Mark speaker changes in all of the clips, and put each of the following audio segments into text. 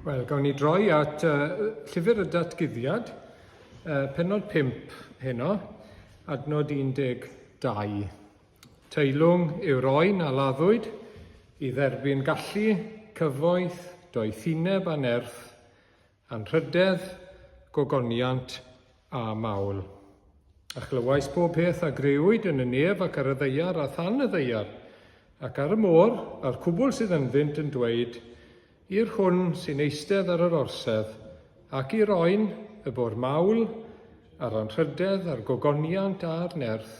Speaker 1: Wel, gawn ni droi at uh, Llyfr y Datguddiad, uh, penod 5 heno, adnod 12. Teilwng yw'r oen a laddwyd i dderbyn gallu, cyfoeth, doethineb a nerth, Anrhydedd, gogoniant a mawl. A chlywais pob peth a grëwyd yn y nef ac ar y ddaear a than y ddaear, ac ar y môr, a'r cwbl sydd ynddynt yn dweud, I'r hwn sy'n eistedd ar yr orsedd, ac i'r oen, y bo'r mawl, a'r anrhydedd, a'r gogoniant a'r nerth,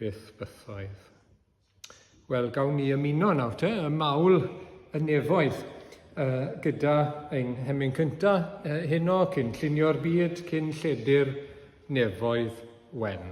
Speaker 1: byth bythoedd. Wel, gawn ni ymuno nawr te, y mawl y nefoedd, uh, gyda ein hemyn cynta uh, heno, cyn llunio'r byd, cyn lledu'r nefoedd wen.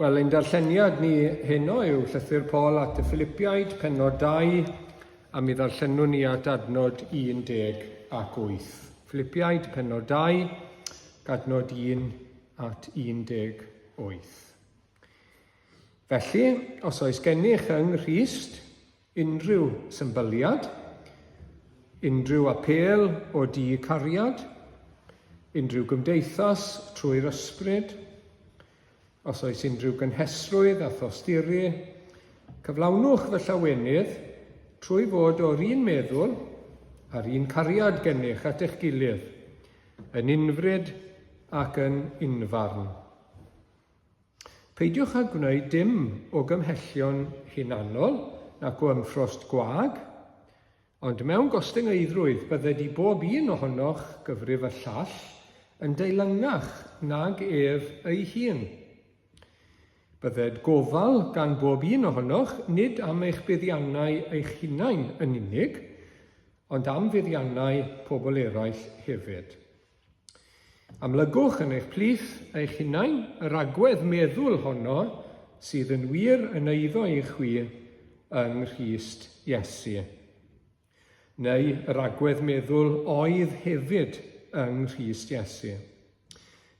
Speaker 1: Wel, ein darlleniad ni heno yw llythyr Paul at y Philipiaid, pennod 2, a mi ddarllenwn ni at adnod 18. Philipiaid, pennod 2, adnod 1 at 18. Felly, os oes gennych yng Nghrist unrhyw symbyliad, unrhyw apêl o du cariad, unrhyw gymdeithas trwy'r ysbryd, os oes unrhyw gynhesrwydd a thosturi, cyflawnwch fy llawenydd trwy fod o'r un meddwl a'r un cariad gennych at eich gilydd, yn unfryd ac yn unfarn. Peidiwch â gwneud dim o gymhellion hunanol nac o ymffrost gwag, ond mewn gostyngeiddrwydd bydded i bob un ohonoch gyfrif y llall yn deilyngach nag ef ei hun. Bydded gofal gan bob un ohonoch nid am eich buddiannau eich hunain yn unig, ond am fuddiannau pobl eraill hefyd. Amlygwch yn eich plith eich hunain yr agwedd meddwl honno sydd yn wir yn eiddo i chwi yng Nghrist Iesu. Neu yr agwedd meddwl oedd hefyd yng Nghrist Iesu.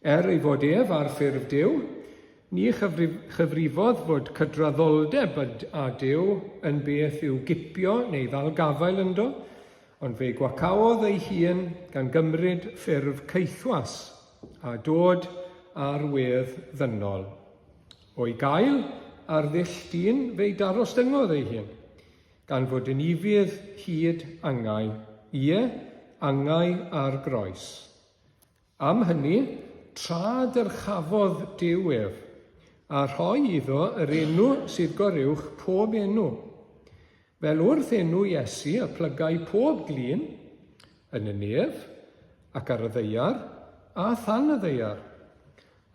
Speaker 1: Er ei fod ef ar ffurf Duw, ni chyfrifodd fod cydraddoldeb â Duw yn beth i'w gipio neu ddal gafael ynddo, ond fe'i gwacaodd ei hun gan gymryd ffurf caethwas a dod ar wedd ddynol. O'i gael ar ddull dyn, fe'i darostyngodd ei hun, Gan fod yn ufudd hyd angau, ie, angau ar groes. Am hynny, tra dyrchafodd Duw ef, a rhoi iddo yr enw sydd goruwch pob enw. Fel wrth enw Iesu y plygai pob glin, yn y nef, ac ar y ddaear, a than y ddaear,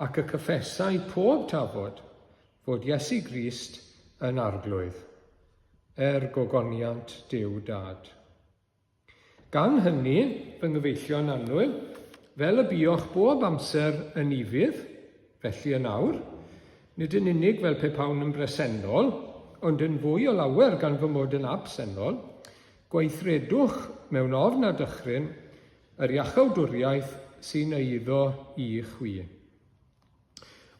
Speaker 1: ac y cyffesai pob tafod, fod Iesu Grist yn Arglwydd, er gogoniant Duw Dad. Gan hynny, fy nghyfeillion annwyl, fel y buoch bob amser yn ufudd, felly yn awr, nid yn unig fel pe pawn yn bresennol, ond yn fwy o lawer gan fy mod yn absennol, gweithredwch mewn ofn a dychryn yr iachawdwriaeth sy'n eiddo i chwi.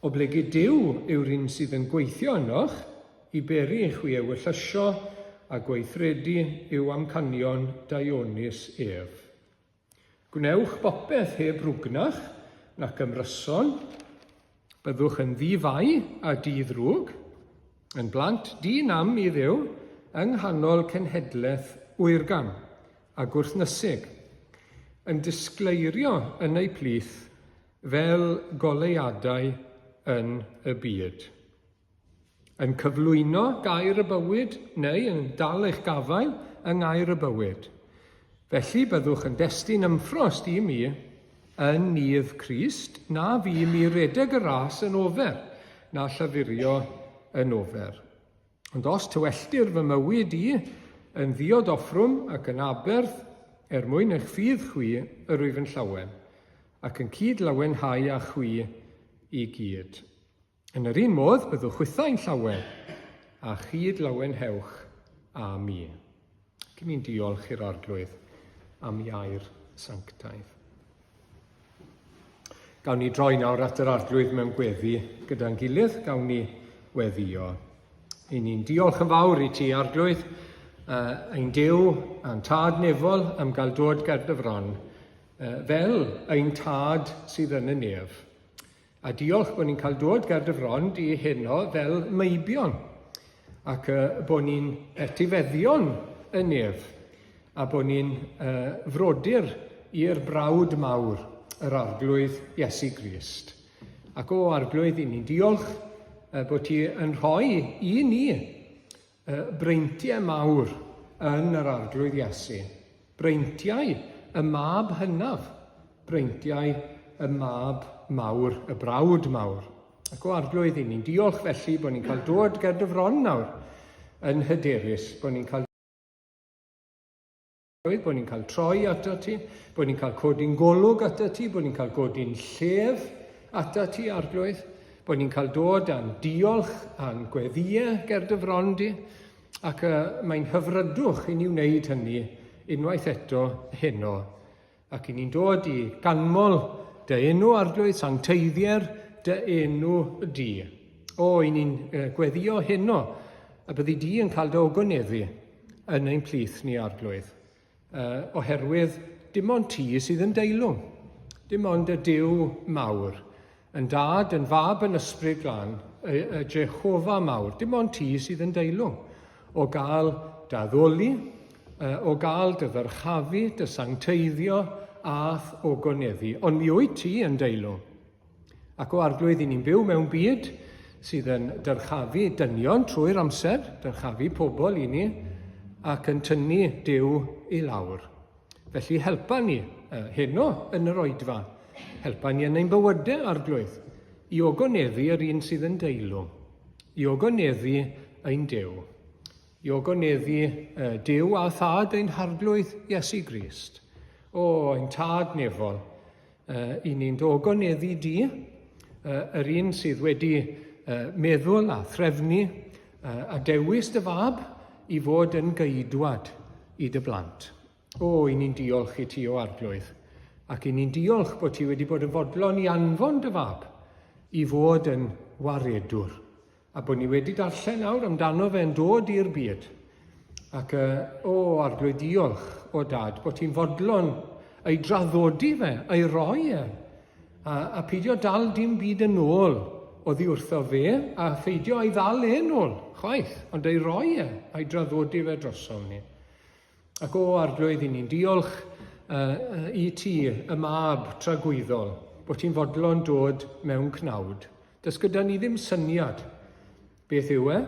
Speaker 1: Oblegid Duw yw'r un sydd yn gweithio ynoch, i beri i chwi ewyllysio a gweithredu i'w amcanion daionus ef. Gwnewch bopeth heb rwgnach nac ymryson, byddwch yn ddi-fai a di-ddrwg, yn blant di-nam i Dduw yng nghanol cenhedlaeth oergam a gwrthnysig, yn disgleirio yn eu plith fel goleuadau yn y byd. Yn cyflwyno gair y bywyd neu yn dal eich gafael yng ngair y bywyd. Felly byddwch yn destun ymffrost i mi yn nydd Crist, na fi mi redeg y ras yn ofer, na llafurio yn ofer. Ond os tywelltir fy mywyd i yn ddiod offrwm ac yn aberth er mwyn eich ffydd chwi, yr wyf yn llawen, ac yn cyd-lawenhau â chwi i gyd. Yn yr un modd, byddwch chwithau'n llawen, a chyd-lawenhewch â mi. Ac ni'n diolch i'r Arglwydd am ei air sanctaidd. Gawn ni droi nawr at yr Arglwydd mewn gweddi gyda'n gilydd, gawn ni weddio. I ni'n diolch yn fawr i ti, Arglwydd, uh, ein Duw a'n Tad nefol am gael dod ger dy fron, uh, fel ein Tad sydd yn y nef. A diolch bod ni'n cael dod ger dy fron di heno fel meibion, ac uh, bod ni'n etifeddion y nef, a bod ni'n uh, frodyr i'r brawd mawr, yr Arglwydd Iesu Grist. Ac o Arglwydd, i ni'n diolch uh, bod ti yn rhoi i ni Breintiau mawr yn yr Arglwydd Iesu. Breintiau y mab hynaf. Breintiau y mab mawr, y brawd mawr. Ac o Arglwydd, i ni'n diolch felly bod ni'n cael dod ger dy fron nawr yn hyderus, bod ni'n cael bod ni'n cael troi ato ti, bod ni'n cael codi'n golwg ato ti, bod ni'n cael codi'n llef ato ti, Arglwydd, bod ni'n cael dod a'n diolch a'n gweddïau ger dy fron di, ac uh, mae'n hyfrydwch i ni wneud hynny unwaith eto heno. Ac i ni'n dod i ganmol dy enw, Arglwydd, sancteiddier dy enw di. O, i ni'n gweddio heno, a byddi di yn cael dy ogoneddu yn ein plith ni, Arglwydd, uh, oherwydd dim ond ti sydd yn deilwng, dim ond y Duw mawr, yn dad, yn fab, yn ysbryd glân, y, y Jehofa mawr, dim ond ti sydd yn deilwng, o gael dy addoli, o gael dy ddyrchafu, dy sancteiddio, a'th ogoneddu. Ond mi wyt ti yn deilwng. Ac o Arglwydd, i ni'n byw mewn byd sydd yn dyrchafu dynion trwy'r amser, dyrchafu pobl i ni, ac yn tynnu Duw i lawr. Felly helpa ni heno yn yr oedfa, helpa ni yn ein bywydau, Arglwydd, i ogoneddu yr un sydd yn deilwng, i ogoneddu ein Duw, i ogoneddu Duw a Thad ein Harglwydd Iesu Grist. O, ein Tad nefol, Uh, I ni'n dy ogoneddu di, uh, yr un sydd wedi uh, meddwl a threfnu uh, a dewis dy fab i fod yn geidwad i dy blant. O, i ni'n diolch i ti o Arglwydd, ac i ni'n diolch bod ti wedi bod yn fodlon i anfon dy fab i fod yn waredwr. A bod ni wedi darllen nawr amdano fe'n dod i'r byd. Ac, uh, o, Arglwydd, diolch, o Dad, bod ti'n fodlon ei draddodi fe, ei roi e, a, a peidio dal dim byd yn ôl oddi wrtho fe, a pheidio ei ddal e'n ôl, chwaith, ond ei roi e, a'i draddodi fe drosom ni. Ac o, Arglwydd, i ni'n diolch uh, i ti, y mab tragwyddol, bod ti'n fodlon dod mewn cnawd. Does gyda ni ddim syniad beth yw e,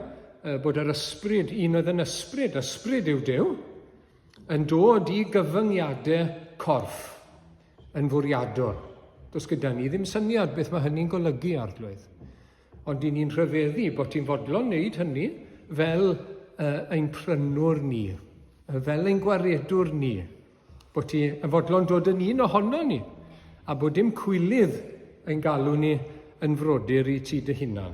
Speaker 1: bod yr ysbryd, un oedd yn ysbryd, ysbryd yw Duw, yn dod i gyfyngiadau corff yn fwriadol. Does gyda ni ddim syniad beth mae hynny'n golygu, Arglwydd. Ond i ni'n rhyfeddu bod ti'n fodlon wneud hynny fel uh, ein prynwr ni, fel ein gwaredwr ni, Bod ti yn fodlon dod yn un ohono ni, a bod dim cwilydd ein galw ni yn frodyr i ti dy hunan.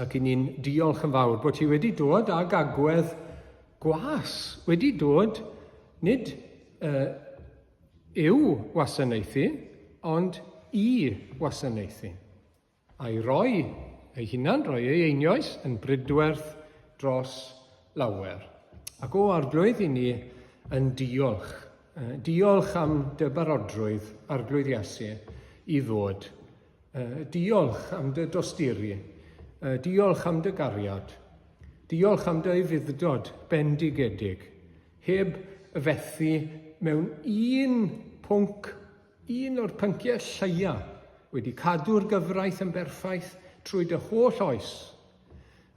Speaker 1: Ac i ni'n diolch yn fawr bod ti wedi dod ag agwedd gwas, wedi dod nid uh, i'w wasanaethu, ond i wasanaethu. A'i roi ei hunan, roi ei einioes, yn bridwerth dros lawer. Ac o Arglwydd i ni yn diolch. Diolch am dy barodrwydd, Arglwydd Iesu, i ddod. Diolch am dy dosturi. Diolch am dy gariad. Diolch am dy ufudd-dod bendigedig. Heb fethu mewn un pwnc Un o'r pynciau lleia, wedi cadw'r gyfraith yn berffaith trwy dy holl oes.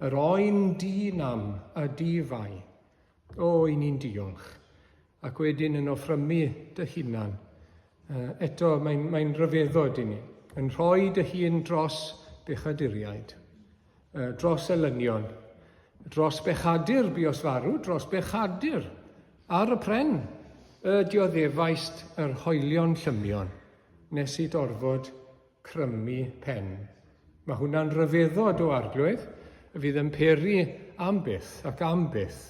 Speaker 1: Yr oen di nam a di fai. O, i ni'n diolch. Ac wedyn yn offrymu dy hunan. Eto, mae'n mae rhyfeddod i ni. Yn rhoi dy hun dros bechaduriaid. Dros elynion. Dros bechadur buos farw, dros bechadur ar y pren y dioddefaist yr hoelion llymion, nes i dorfod crymu pen. Mae hwnna'n rhyfeddod o Arglwydd, fydd yn peri am byth ac am byth.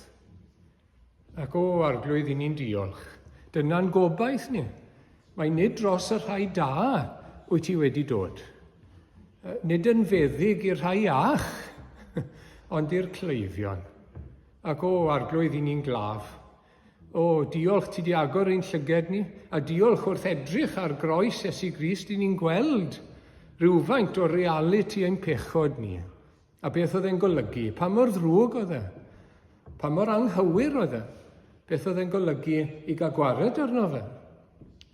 Speaker 1: Ac o, Arglwydd, i ni'n diolch. Dyna'n gobaith ni. Mae nid dros y rhai da wyt ti wedi dod. Nid yn feddyg i'r rhai iach, ond i'r cleifion. Ac o, Arglwydd, i ni'n glaf. O, diolch ti di agor ein llyged ni, a diolch wrth edrych ar groes Iesu Grist i ni'n gweld rhywfaint o realiti ein pechod ni. A beth oedd e'n golygu? Pa mor ddrwg oedd e? Pa mor anghywir oedd e? Beth oedd e'n golygu i gael gwared arno fe?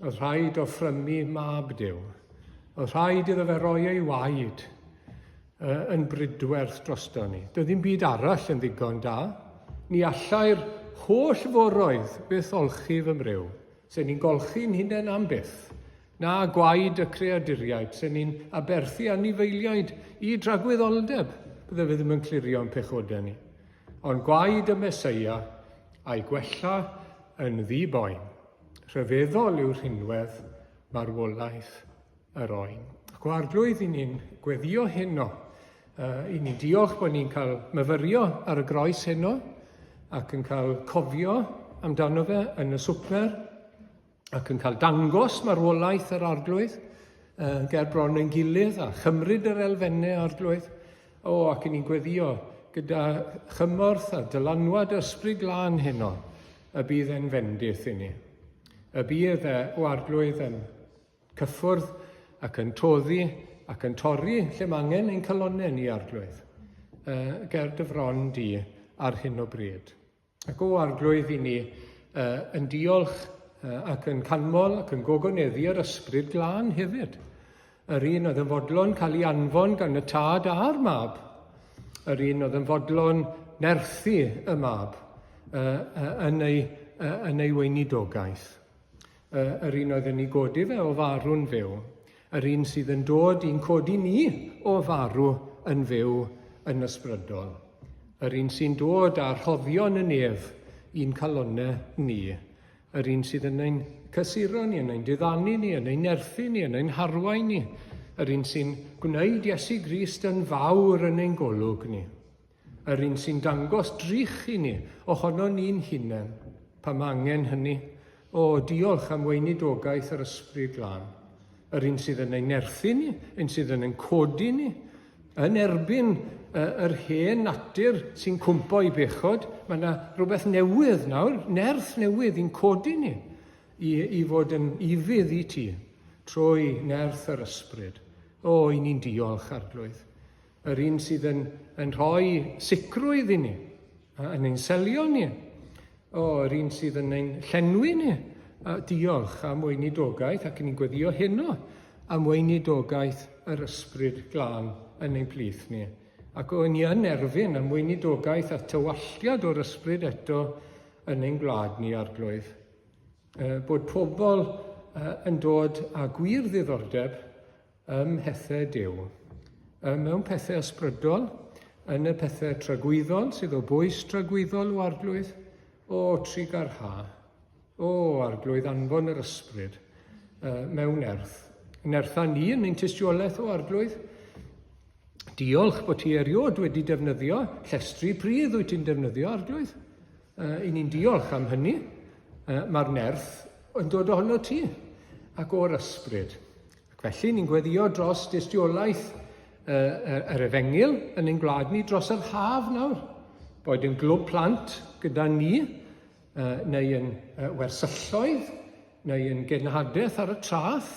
Speaker 1: Oedd rhaid offrymu mab Duw. Oedd rhaid iddo fe roi ei waed yn bridwerth drosto ni. Doedd ddim byd arall yn ddigon da. Ni allai'r holl foroedd byth olchi fy mryw. Se ni'n golchi'n hunain am byth. Na gwaed y creaduriaid, se ni'n aberthu anifeiliaid i dragwyddoldeb, bydde fe ddim yn clirio'n pechodau ni. Ond gwaed y Meseia a'i gwella yn ddi-boen. Rhyfeddol yw rhinwedd marwolaeth yr oen. Ac o Arglwydd, i ni'n gweddio heno. Uh, I ni'n diolch bod ni'n cael myfyrio ar y groes heno ac yn cael cofio amdano fe yn y swper ac yn cael dangos marwolaeth yr Arglwydd uh, ger bron ein gilydd a chymryd yr elfennau Arglwydd. O, ac yn ni'n gweddio gyda chymorth a dylanwad Ysbryd Glân heno y bydd e'n fendith i ni. Y bydd e, o Arglwydd, yn cyffwrdd ac yn toddi ac yn torri lle mae angen ein calonnau ni, Arglwydd, uh, ger dy fron di ar hyn o bryd. Ac o Arglwydd i ni uh, yn diolch uh, ac yn canmol ac yn gogoneddu yr Ysbryd Glân hefyd. Yr un oedd yn fodlon cael ei anfon gan y tad a'r mab. Yr un oedd yn fodlon nerthu y mab uh, uh, yn, ei, uh, yn ei weinidogaeth. Yr un oedd yn ei godi fe o farw'n fyw. Yr un sydd yn dod i'n codi ni o farw yn fyw yn ysbrydol. Yr un sy'n dod â rhoddion y nef i'n calonnau ni. Yr un sydd yn ein cysuro ni, yn ein diddanu ni, yn ein nerthu ni, yn ein harwain ni. Yr un sy'n gwneud Iesu Grist yn fawr yn ein golwg ni. Yr un sy'n dangos drych i ni ohono ni'n hunain, pan mae angen hynny. O, diolch am weinidogaeth yr Ysbryd Glân. Yr un sydd yn ein nerthu ni, un sydd yn ein codi ni, yn erbyn yr hen natur sy'n cwmpo i bechod, mae yna rhywbeth newydd nawr, nerth newydd i'n codi ni, i, i fod yn ufudd i ti, trwy nerth yr Ysbryd. O, i ni'n diolch, Arglwydd. Yr un sydd yn, yn rhoi sicrwydd i ni, yn ein selio ni. O, yr un sydd yn ein llenwi ni. A diolch am weinidogaeth, ac ni'n gweddio heno am weinidogaeth yr Ysbryd Glân yn ein plith ni. Ac o, ni yn erfyn am weinidogaeth a tywalltiad o'r Ysbryd eto yn ein gwlad ni, Arglwydd. Bod pobl yn dod â gwir ddiddordeb ym mhethau Duw, mewn pethau ysbrydol, yn y pethau tragwyddol sydd o bwys tragwyddol o Arglwydd, o trugarha, o Arglwydd anfon yr ysbryd mewn nerth. Nertha ni yn ein tystiolaeth o Arglwydd. Diolch bod ti eriod wedi defnyddio llestri pridd wyt ti'n defnyddio, Arglwydd. I ni'n diolch am hynny. Mae'r nerth yn dod ohono ti ac o'r ysbryd. Ac felly ni'n gweddio dros dystiolaeth yr efengyl yn ein gwlad ni dros yr haf nawr. Boed yn glwb plant gyda ni, neu yn wersylloedd, neu yn genhadaeth ar y traeth,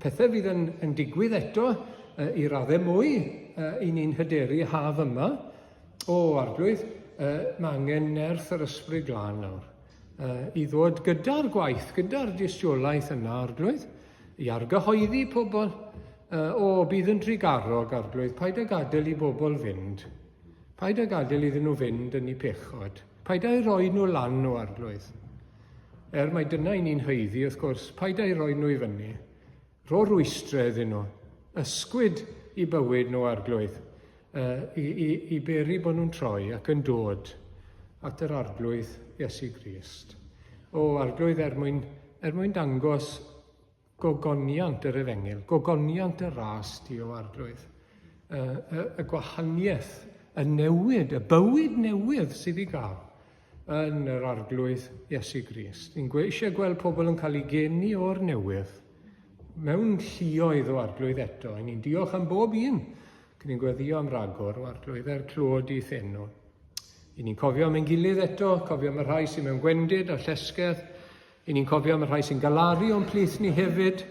Speaker 1: pethau fydd yn, yn digwydd eto i raddau mwy i ni'n hyderu haf yma. O, Arglwydd, mae angen nerth yr Ysbryd Glân nawr i ddod gyda'r gwaith, gyda'r dystiolaeth yna, Arglwydd, i argyhoeddi pobl, o, bydd yn drugarog, Arglwydd, paid â gadael i bobl fynd. Paid â gadael iddyn nhw fynd yn eu pechod. Paid â'i roi nhw lan o Arglwydd. Er mai dyna i ni'n haeddu, wrth gwrs, paid â'i roi nhw i fyny. Rho rwystrau iddyn nhw. Ysgwyd i bywyd nhw, Arglwydd, i, i, i beri bod nhw'n troi ac yn dod at yr Arglwydd Iesu Grist. O, Arglwydd, er mwyn, er mwyn dangos gogoniant yr efengyl, gogoniant y ras di o Arglwydd, y, y, y gwahaniaeth, y newid, y bywyd newydd sydd i gael yn yr Arglwydd Iesu Grist. Ni'n eisiau gweld pobl yn cael eu geni o'r newydd mewn lluoedd o Arglwydd eto. Ni'n diolch am bob un. Ac ni'n gweddio am ragor o Arglwydd er clod i'th enw. I ni'n cofio am ein gilydd eto, cofio am y rhai sydd mewn gwendid a llesgedd. I ni'n cofio am y rhai sy'n galaru o'n plith ni hefyd.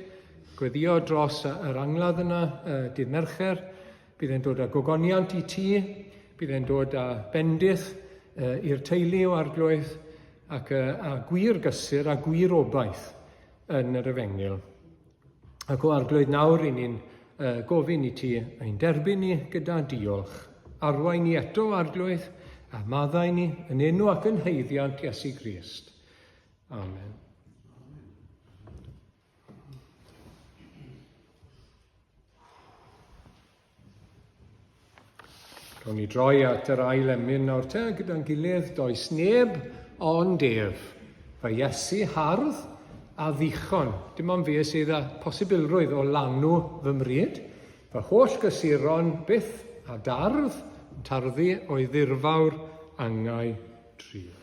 Speaker 1: Gweddio dros yr angladd yna, dydd Mercher. Bydd e'n dod â gogoniant i ti, bydd e'n dod â bendith i'r teulu o Arglwydd ac a gwir gysur a gwir obaith yn yr efengyl. Ac o Arglwydd nawr i ni'n gofyn i ti ein derbyn ni gyda diolch. Arwain ni eto, Arglwydd, a maddau ni yn enw ac yn haeddiant Iesu Grist. Amen. Cawn ni droi at yr ail emyn nawr te gyda'n gilydd, does neb ond ef. Fy Iesu hardd a ddichon. Dim ond fi sydd â posibilrwydd o lanw fy mryd. Fy holl gysuron byth a dardd yn tarddu o'i ddirfawr angau drud.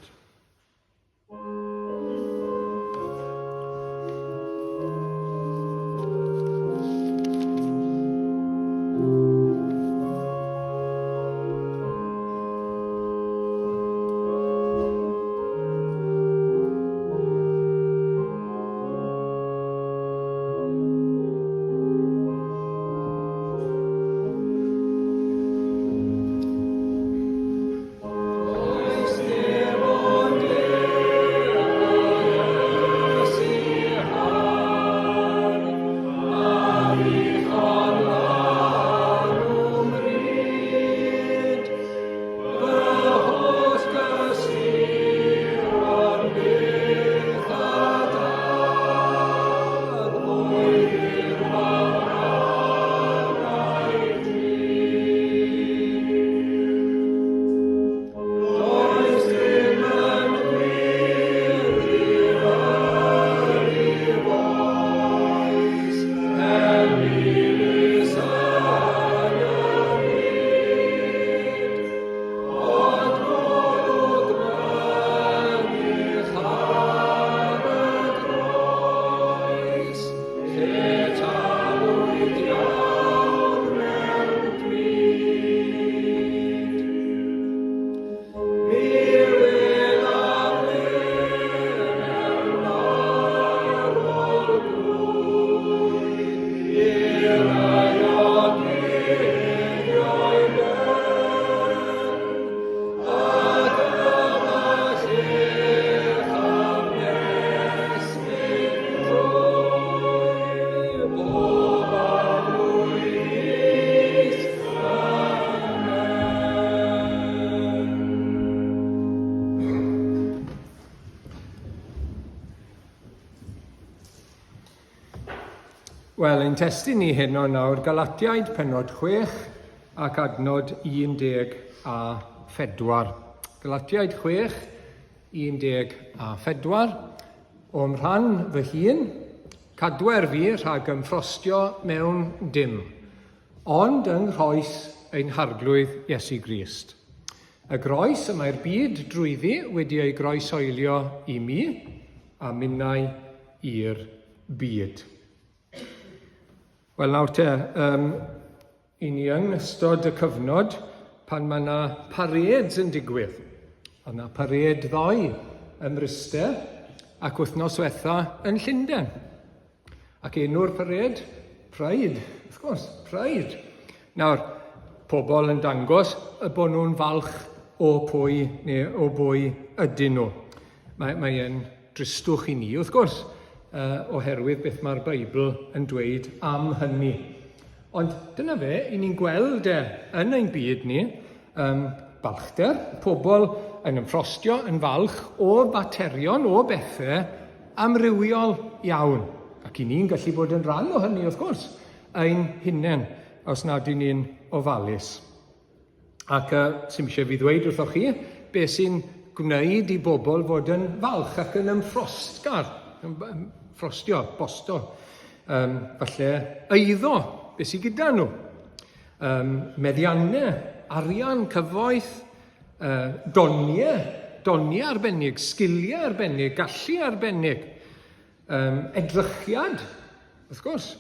Speaker 1: Wel, ein testun ni heno nawr, Galatiaid pennod 6 ac adnod 14. Galatiaid 6, 14. O'm rhan fy hun, cadwer fi rhag ymffrostio mewn dim, ond yng nghroes ein Harglwydd Iesu Grist. Y groes y mae'r byd drwyddi wedi ei groesoelio i mi, a minnau i'r byd. Wel nawr te, um, i ni yn ystod y cyfnod pan mae yna parêds yn digwydd. Oedd yna parêd ddoe ym Mryste ac wythnos wetha yn Llundain. Ac enw'r parêd? Pride, wrth gwrs, Pride. Nawr, pobl yn dangos y bod nhw'n falch o pwy neu o bwy ydyn nhw. Mae, mae e'n dristwch i ni, wrth gwrs, uh, oherwydd beth mae'r Beibl yn dweud am hynny. Ond dyna fe, i ni'n gweld e yn ein byd ni, um, balchder, pobl yn ymffrostio yn falch o faterion, o bethau amrywiol iawn. Ac i ni'n gallu bod yn rhan o hynny, wrth gwrs, ein hunain, os nad y'n ni'n ofalus. Ac uh, sy'n eisiau fi ddweud wrthoch chi, beth sy'n gwneud i bobl fod yn falch ac yn ymffrostgar, ymffrostio, bosto, um, falle eiddo, beth sydd gyda nhw. Um, meddiannau, arian, cyfoeth, uh, doniau, doniau arbennig, sgiliau arbennig, gallu arbennig, um, edrychiad, wrth gwrs,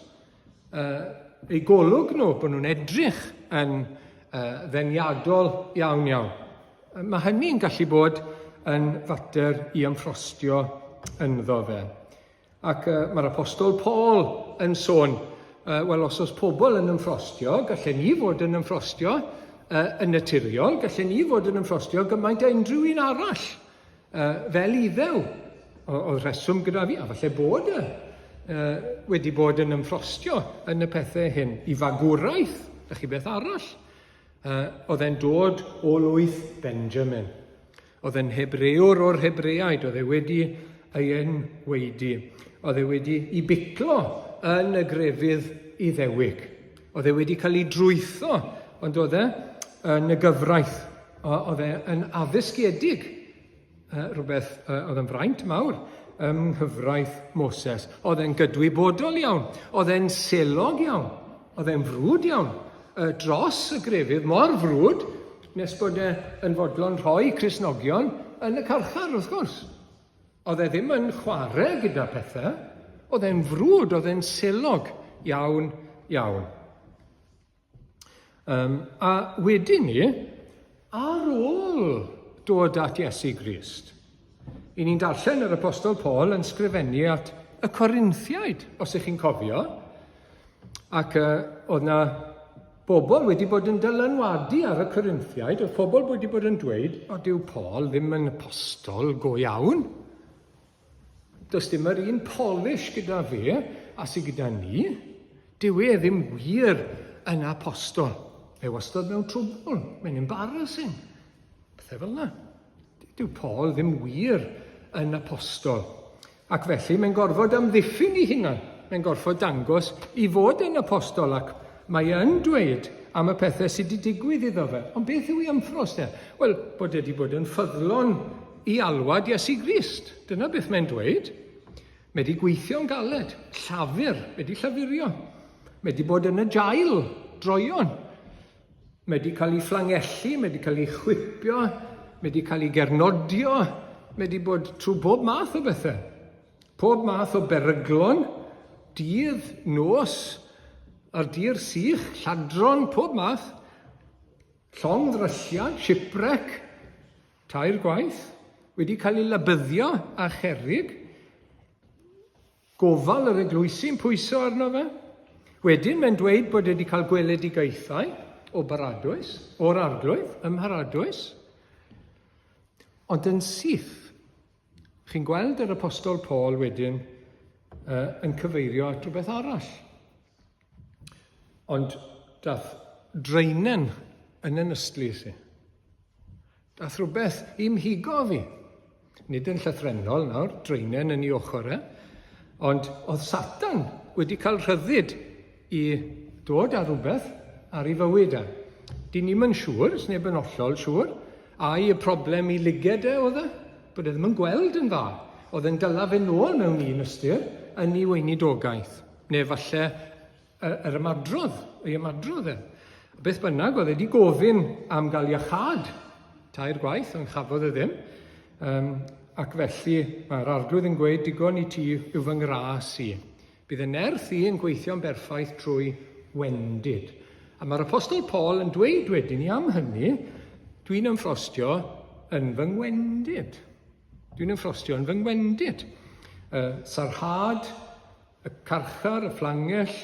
Speaker 1: uh, eu golwg nhw, bod nhw'n edrych yn uh, ddeniadol iawn iawn. Mae hynny'n gallu bod yn fater i ymffrostio ynddo fe. Ac uh, mae'r apostol Paul yn sôn, uh, wel os oes pobl yn ymffrostio, gallen ni fod yn ymffrostio uh, yn naturiol, gallen ni fod yn ymffrostio gymaint â unrhyw un arall, uh, fel iddew. Oedd rheswm gyda fi, a falle bod e uh, wedi bod yn ymffrostio yn y pethau hyn. I fagwraeth, ych chi beth arall. Uh, oedd e'n dod o lwyth Benjamin. Oedd e'n Hebrëwr o'r Hebreaid, oedd e wedi ei enwaedu. Oedd e wedi i biclo yn y grefydd Iddewig. Oedd e wedi cael ei drwytho, ond oedd e yn y gyfraith. Oedd e yn addysgiedig, rhywbeth oedd yn fraint mawr ym nghyfraith Moses. Oedd e'n gydwybodol iawn, oedd e'n selog iawn, oedd e'n frwd iawn dros y grefydd, mor frwd nes bod e yn fodlon rhoi Cristnogion yn y carchar, wrth gwrs. Oedd e ddim yn chwarae gyda pethau, oedd e'n frwd, oedd e'n selog iawn, iawn. Um, a wedyn ni, ar ôl dod at Iesu Grist, i ni'n darllen yr Apostol Paul yn sgrifennu at y Corinthiaid, os ych chi'n cofio, ac uh, oedd na bobl wedi bod yn dylanwadu ar y Corinthiaid, oedd pobl wedi bod yn dweud, o dyw Paul ddim yn apostol go iawn. Does dim yr un polish gyda fe a sydd gyda ni. Dyw e ddim wir yn apostol. Mae wastad mewn trwbl, mae'n embarrassing. Pethau fel yna. Dyw Paul ddim wir yn apostol. Ac felly mae'n gorfod amddiffyn ei hunan. Mae'n gorfod dangos i fod yn apostol ac mae yn dweud am y pethau sydd wedi digwydd iddo fe. Ond beth yw ei ymffrost e? Wel, bod e wedi bod yn ffyddlon i alwad Iesu Grist. Dyna beth mae'n dweud. Mae wedi gweithio'n galed, llafur, wedi llafurio. Mae wedi bod yn y jail, droion. Mae wedi cael ei fflangellu, mae wedi cael ei chwipio, mae wedi cael ei gernodio, mae wedi bod trwy bob math o bethau. Pob math o beryglon, dydd, nos, ar dir sych, lladron, pob math. Llong ddrylliad, shipwreck, Tair gwaith, wedi cael ei labyddio â cherrig, gofal yr eglwysi'n pwyso arno fe. Wedyn mae'n dweud bod wedi cael gweledigaethau o baradwys, o'r arglwydd ym mharadwys. Ond yn syth, chi'n gweld yr apostol Paul wedyn uh, yn cyfeirio at rhywbeth arall. Ond dath draenen yn y nystlys i. Dath rhywbeth i'm higo fi. Nid yn llythrennol nawr, draenen yn ei ochr e, ond oedd Satan wedi cael rhyddid i dod â rhywbeth ar ei fywyd e. Dyn ni'm yn siŵr, sneb yn hollol siŵr, ai y problem i lyged e oedd e, bod e ddim yn gweld yn dda. Oedd e'n dyla fe nôl mewn un ystyr yn ei weinidogaeth. Neu falle yr ymadrodd, ei ymadrodd e. Beth bynnag, oedd e wedi gofyn am gael iachâd tair gwaith, ond chafodd e ddim. Um, ac felly mae'r arglwydd yn gweud, digon i ti yw fy ngras i. Bydd y nerth i yn gweithio'n berffaith trwy wendid. A mae'r Apostol Paul yn dweud wedyn i am hynny, dwi'n ymffrostio yn fy ngwendid. Dwi'n ymffrostio yn fy ngwendid. Y sarhad, y carchar, y fflangell,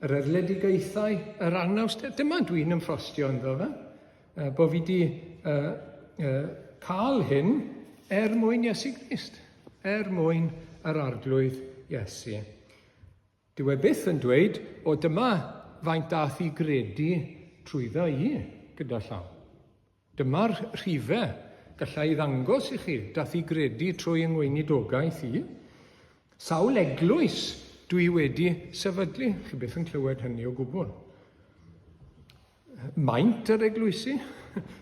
Speaker 1: yr erledigaethau, yr anawster. Dyma dwi'n ymffrostio ynddo fe. Bo fi di uh, uh, cael hyn er mwyn Iesu Grist, er mwyn yr Arglwydd Iesu. Dyw e byth yn dweud, o dyma faint dath i gredu trwyddo i gyda llaw. Dyma'r rhife galla i ddangos i chi, dath i gredu trwy yng ngweinidogaeth i. Sawl eglwys dwi wedi sefydlu, chi byth yn clywed hynny o gwbl. Maint yr eglwysi,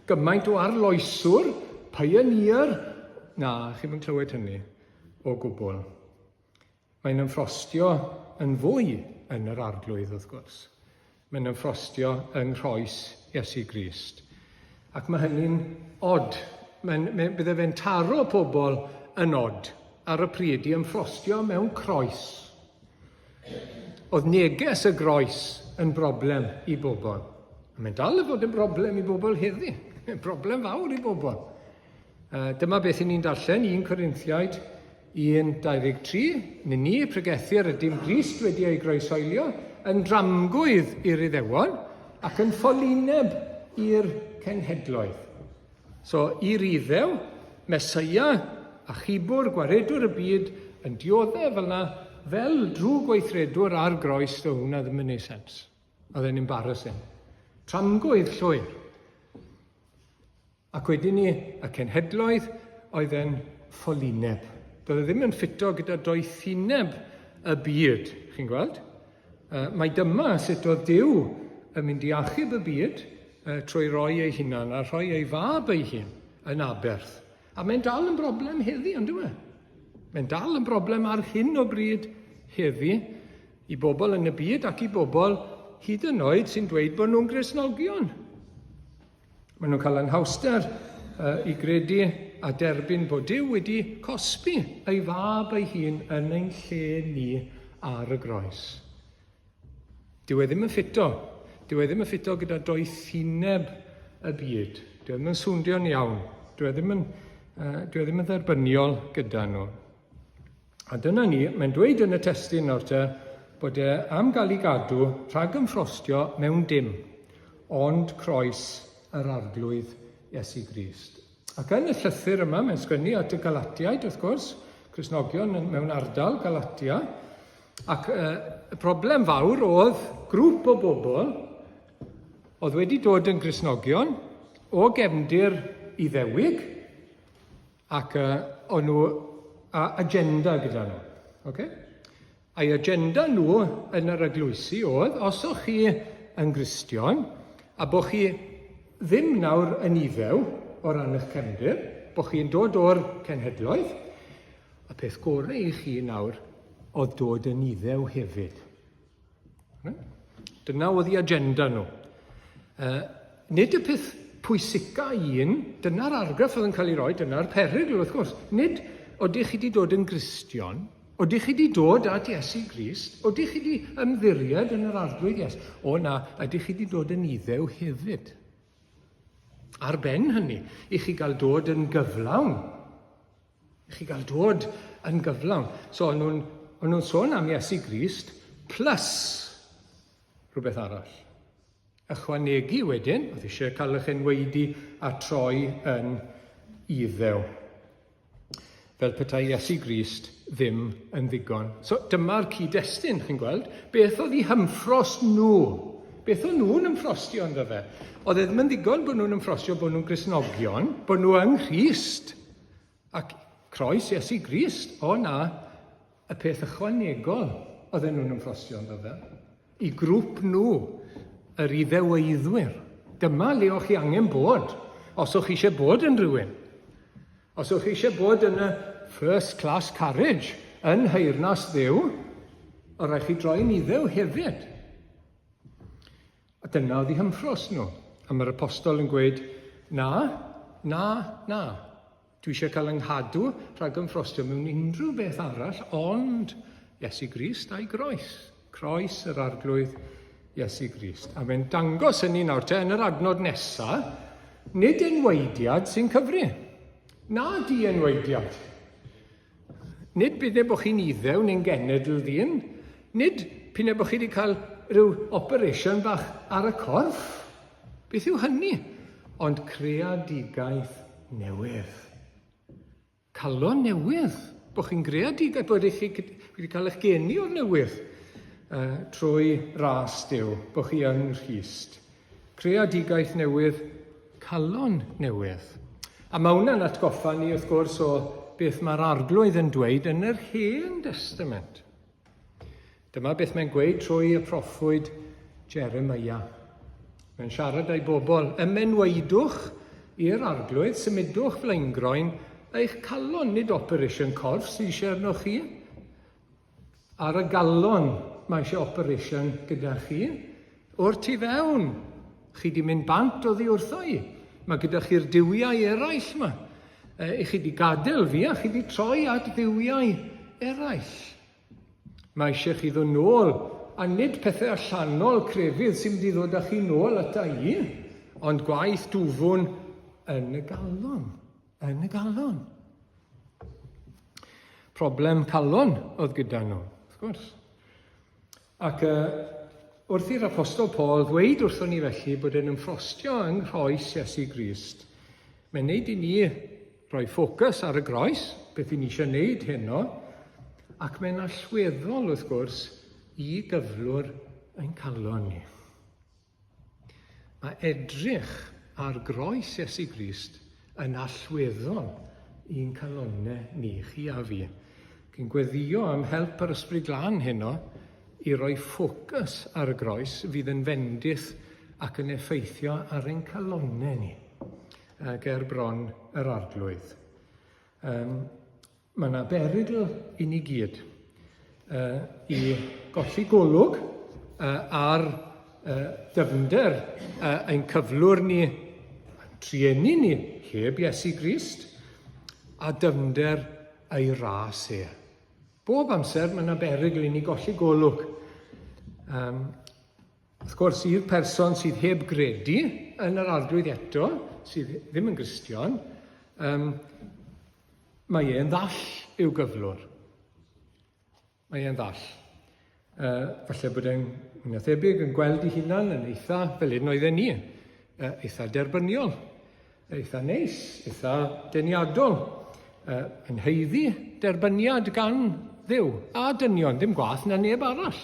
Speaker 1: gymaint o arloeswr, pioneer, na, chi'm yn clywed hynny o gwbl. Mae'n ymffrostio yn fwy yn yr arglwydd, wrth gwrs. Mae'n ymffrostio yng nghroes Iesu Grist. Ac mae hynny'n od. Mae'n, mae, bydde fe'n taro pobl yn od ar y pryd i ymffrostio mewn croes. Oedd neges y groes yn broblem i bobl. A mae'n dal i fod yn broblem i bobl heddi. Broblem fawr i bobl. Dyma beth i ni'n darllen, 1 Corinthiaid 1.23. Ni ni, pregethu yr ydym Grist wedi ei groesoelio, yn dramgwydd i'r Iddewon ac yn ffolineb i'r cenhedloedd. So, i'r Iddew, Meseia, Achubwr, Gwaredwr y byd, yn dioddef fel 'na, fel drwgweithredwr ar groes, doedd hwnna ddim yn neud sens. Oedd e'n embarrassing. Tramgwydd llwyr. Ac wedyn ni, y cenhedloedd, oedd e'n ffolineb. Doedd e ddim yn ffito gyda doethineb y byd, chi'n gweld? Mae dyma sut oedd Duw yn mynd i achub y byd trwy roi ei hunan a rhoi ei fab ei hun yn aberth. A mae'n dal yn broblem heddi, ond yw e? Mae'n dal yn broblem ar hyn o bryd heddi i bobl yn y byd ac i bobl hyd yn oed sy'n dweud bod nhw'n Gristnogion. Maen nhw'n cael anhawster uh, i gredu a derbyn bod Duw wedi cosbi ei fab ei hun yn ein lle ni ar y groes. Dyw e ddim yn ffito. Dyw e ddim yn ffito gyda doethineb y byd. Dyw e ddim yn swndio'n iawn. Dyw e ddim yn, uh, dyw e ddim yn dderbyniol gyda nhw. A dyna ni, mae'n dweud yn y testun nawr te, bod e am gael ei gadw rhag ymffrostio mewn dim, ond croes yr Arglwydd Iesu Grist. Ac yn y llythyr yma, mae'n sgwennu at y Galatiaid, wrth gwrs, Cristnogion mewn ardal Galatia, ac uh, y broblem fawr oedd grŵp o bobl oedd wedi dod yn Gristnogion o gefndir Iddewig, Ac uh, o'n nhw a agenda gyda nhw. Okay? A'i agenda nhw yn yr eglwysi oedd, os o'ch chi yn Gristion, a bod chi ddim nawr yn iddew o ran eich cefndir, bod chi'n dod o'r cenhedloedd, y peth gorau i chi nawr oedd dod yn iddew hefyd. Dyna oedd i agenda nhw. Uh, nid y peth pwysica un, dyna'r argraff oedd yn cael ei roi, dyna'r perygl wrth gwrs. Nid oedych chi wedi dod yn Gristion, oedych chi wedi dod at Iesu Grist, oedych chi wedi ymddiried yn yr Arglwydd Iesu. O na, ydych chi wedi dod yn iddew hefyd. Ar ben hynny, i chi gael dod yn gyflawn. I chi gael dod yn gyflawn. So, o'n nhw'n o'n nhw'n sôn am Iesu Grist plus rhywbeth arall. Ychwanegu wedyn, oedd eisiau cael eich enwaedu a troi yn iddew. Fel petai Iesu Grist ddim yn ddigon. So dyma'r cyd-destun, chi'n gweld. Beth oedd eu hymffrost nhw? Beth o'n nhw'n ymffrostio ynddo fe? Oedd e ddim yn ddigon bod nhw'n ymffrostio bod nhw'n Gristnogion, bod nhw yng Nghrist. Ac croes Iesu Grist, o na, y peth ychwanegol. oedden nhw'n ymffrostio ynddo fe. I grŵp nhw, yr Iddeweiddwyr. Dyma le o'ch chi angen bod, os o'ch chi eisiau bod yn rhywun. Os o'ch chi eisiau bod yn y first class carriage yn nheyrnas Dduw, o rhaid chi droi'n Iddew hefyd. A dyna oedd eu hymffrost nhw. A mae'r apostol yn gweud, na, na, na. Dwi eisiau cael yng nghadw rhag ymffrostio mewn unrhyw beth arall ond Iesu Grist a'i groes. Croes yr Arglwydd Iesu Grist. A mae'n dangos hynny nawr te yn yr adnod nesa, nid enwaediad sy'n cyfri. Na di enwaediad. Nid bydd bod chi'n iddew neu'n genedl ddyn. Nid p'un bod chi wedi cael rhyw operation bach ar y corff. Beth yw hynny? Ond creadigaeth newydd. Calon newydd. Bod chi'n greadigaeth, bod eich wedi cael eich geni o'r newydd uh, trwy ras Duw, bod chi yng Nghrist. Creadigaeth newydd, calon newydd. A mae hwnna'n atgoffa ni, wrth gwrs, o beth mae'r Arglwydd yn dweud yn yr Hen Destament. Dyma beth mae'n gweud trwy y proffwyd Jeremiah. Mae'n siarad â'i bobl, ymenwaedwch i'r arglwydd, symudwch flaengroen eich calon, nid operation corff sydd eisiau arnoch chi. Ar y galon mae eisiau operation gyda chi. O'r tu fewn, chi di mynd bant oddi wrtho i. Mae gyda chi'r duwiau eraill yma. E, I chi di gadael fi a chi di troi at dduwiau eraill. Mae eisiau chi ddod nôl, a nid pethau allanol crefydd sy'n mynd i ddod â chi nôl ata i, ond gwaith dwfwn yn y galon. Yn y galon. Problem calon oedd gyda nhw, wrth gwrs. Ac uh, wrth i'r Apostol Paul ddweud wrthon ni felly bod e'n ymffrostio yng nghroes Iesu Grist, mae'n neud i ni rhoi ffocws ar y groes, beth i ni eisiau neud heno, ac mae'n allweddol wrth gwrs i gyflwr ein calon ni. Mae edrych ar groes Iesu Grist yn allweddol i'n calonnau ni, chi a fi. Cyn gweddio am help yr Ysbryd Glân heno i roi ffocws ar y groes fydd yn fendith ac yn effeithio ar ein calonnau ni ger bron yr Arglwydd. Um, Mae yna berygl i ni gyd uh, i golli golwg uh, ar uh, dyfnder uh, ein cyflwr ni, trueni ni, heb Iesu Grist, a dyfnder ei ras e. Bob amser mae yna berygl i ni golli golwg. Um, Wrth gwrs, i'r person sydd heb gredu yn yr Arglwydd eto, sydd ddim yn Gristion, um, mae e'n ddall i'w gyflwr. Mae e'n ddall. Uh, falle bod e'n mwy thebyg yn gweld ei hunan yn eitha fel un oedden ni, uh, eitha derbyniol, eitha neis, eitha deniadol, uh, yn haeddu derbyniad gan Dduw a dynion, ddim gwath na neb arall.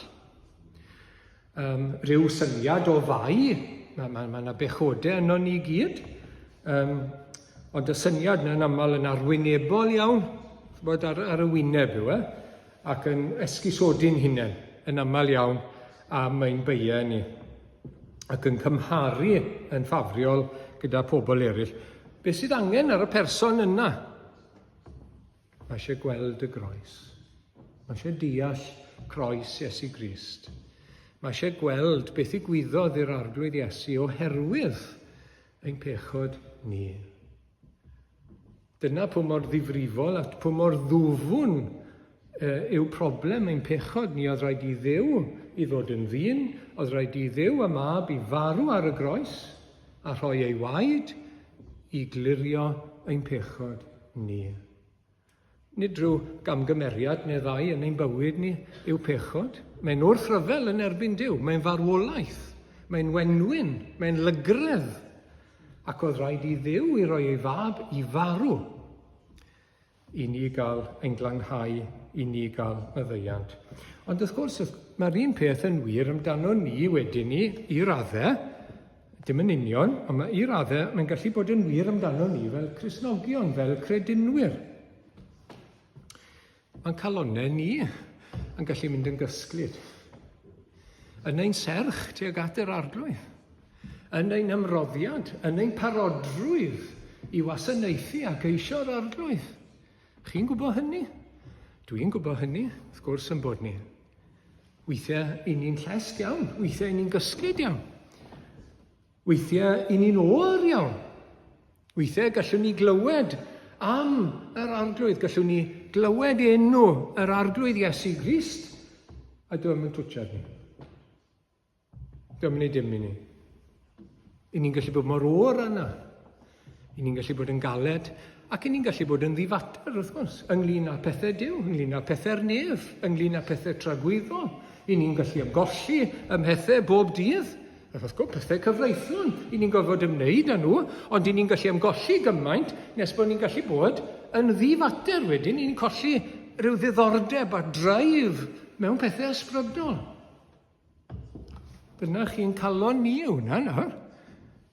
Speaker 1: Um, rhyw syniad o fai, mae ma, ma yna bechodau yno ni gyd, um, ond y syniad yna'n aml yn arwynebol iawn, bod ar, ar y wyneb yw e, ac yn esgusodi'n hunain yn aml iawn am ein beiau ni, ac yn cymharu yn ffafriol gyda pobl eraill. Beth sydd angen ar y person yna? Mae eisiau gweld y groes. Mae eisiau deall croes Iesu Grist. Mae eisiau gweld beth ddigwyddodd i'r Arglwydd Iesu oherwydd ein pechod ni. Dyna pwy mor ddifrifol a pwy mor ddwfwn yw problem ein pechod ni. Oedd rhaid i Dduw i ddod yn ddyn, oedd rhaid i Dduw y mab i farw ar y groes a rhoi ei waed i glirio ein pechod ni. Nid rhyw gamgymeriad neu ddau yn ein bywyd ni yw pechod. Mae'n wrthryfel yn erbyn Duw, mae'n farwolaeth, mae'n wenwyn, mae'n lygredd. Ac oedd rhaid i Dduw i roi ei fab i farw i ni gael ein glanhau, i ni gael maddeuant. Ond wrth gwrs, mae'r un peth yn wir amdano ni wedyn ni, i raddau, Dim yn union, ond mae i raddau mae'n gallu bod yn wir amdano ni fel Cristnogion, fel credinwyr. Mae'n calonnau ni yn gallu mynd yn gysglyd. Yn ein serch tuag at yr Arglwydd. Yn ein ymroddiad, yn ein parodrwydd i wasanaethu a geisio'r Arglwydd. Chi'n gwybod hynny? Dwi'n gwybod hynny, wrth gwrs yn bod ni. Weithiau i ni'n llesg iawn, weithiau i ni'n gysglyd iawn. Weithiau i ni'n oer iawn. Weithiau gallwn ni glywed am yr Arglwydd, gallwn ni glywed enw yr Arglwydd Iesu Grist, a dwi'n mynd twtsiad ni. Dwi'n mynd dim i ni. I ni'n gallu bod mor oer yna. I ni'n gallu bod yn galed, ac i ni'n gallu bod yn ddifater, wrth gwrs, ynglyn â pethau Duw, ynglyn â pethau'r nef, ynglyn â pethau tragwyddol. I ni'n gallu ymgolli ym mhethau bob dydd. Ac wrth gwrs, pethau cyfreithlon, i ni'n gorfod ymwneud â nhw, ond i ni'n gallu ymgolli gymaint nes bod ni'n gallu bod yn ddifater wedyn, i ni'n colli rhyw ddiddordeb a drive mewn pethau ysbrydol. Dyna chi'n calon ni yw hwnna nawr.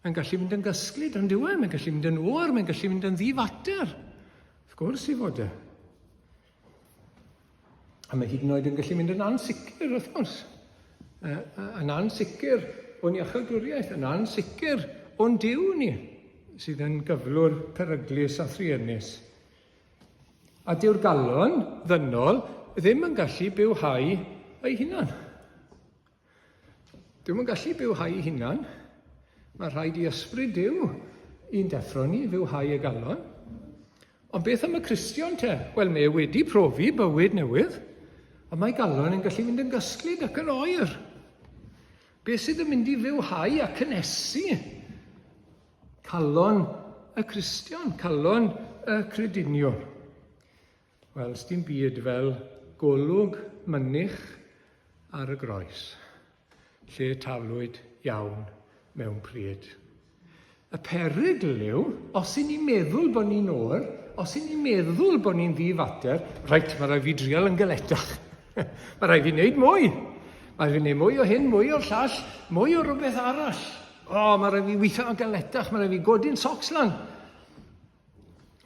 Speaker 1: Mae'n gallu mynd yn gysglyd, ond yw e? Mae'n gallu mynd yn oer, mae'n gallu mynd yn ddifater. Wrth gwrs i fod e. A mae hyd yn oed yn gallu mynd yn ansicr, wrth gwrs. Yn ansicr o'n iachawdwriaeth, yn ansicr o'n Duw ni, sydd yn gyflwr peryglus a thruenus. A dyw'r galon ddynol ddim yn gallu bywhau ei hunan. Dwi'm yn gallu bywhau ei hunan. Mae rhaid i ysbryd Duw i'n deffro ni fywhau y galon. Ond beth am y Cristion te? Wel, mae e wedi profi bywyd newydd, a mae galon yn gallu mynd yn gysglyd ac yn oer. Beth sydd yn mynd i fywhau a cynnesu calon y Cristion, calon y crediniwr? Wel, sdim byd fel golwg mynych ar y groes, lle taflwyd iawn mewn pryd. Y perygl yw, os i ni'n meddwl bod ni'n oer, os i ni'n meddwl bod ni'n ddi-fater, reit, mae rhaid fi drial yn galetach. Mae rhaid fi wneud mwy. Mae rhaid fi wneud mwy o hyn, mwy o'r llall, mwy o rhywbeth arall. O, mae rhaid fi weithio yn galetach, mae rhaid fi godi'n socks lan.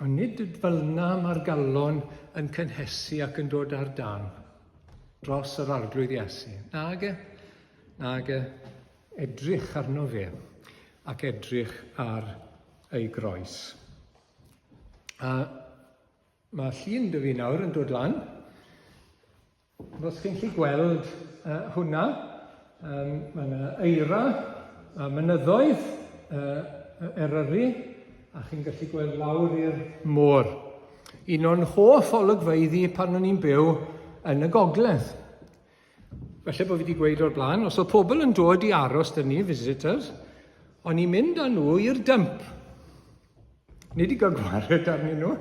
Speaker 1: Ond nid fel yna mae'r galon yn cynhesu ac yn dod ar dan dros yr Arglwydd Iesu. Nage, nage, edrych arno fe ac edrych ar ei groes. A mae llun dy fi nawr yn dod lan. Os chi'n gallu gweld uh, hwnna, um, mae yna eira, a mynyddoedd uh, Eryri, a chi'n gallu gweld lawr i'r môr. Un o'n hoff olygfeydd i pan o'n i'n byw yn y gogledd. Felly bod fi wedi gweud o'r blaen, os oedd pobl yn dod i aros dyn ni, visitors, o'n i'n mynd â nhw i'r dump. Nid i gael gwared arnyn nhw,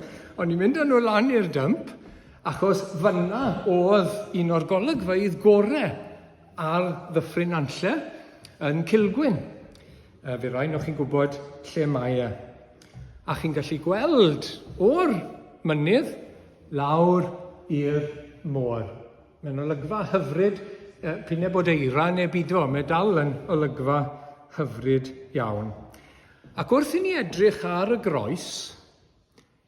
Speaker 1: ond i mynd â nhw lan i'r dymp, achos fanna oedd un o'r golygfeydd gore ar Ddyffryn Nantlle yn Cilgwyn. E, fe rai o'ch chi'n gwybod lle mae e. A chi'n gallu gweld o'r mynydd lawr i'r môr. Mae'n olygfa hyfryd, e, p'un bod eira neu bido, mae dal yn olygfa hyfryd iawn. Ac wrth i ni edrych ar y groes,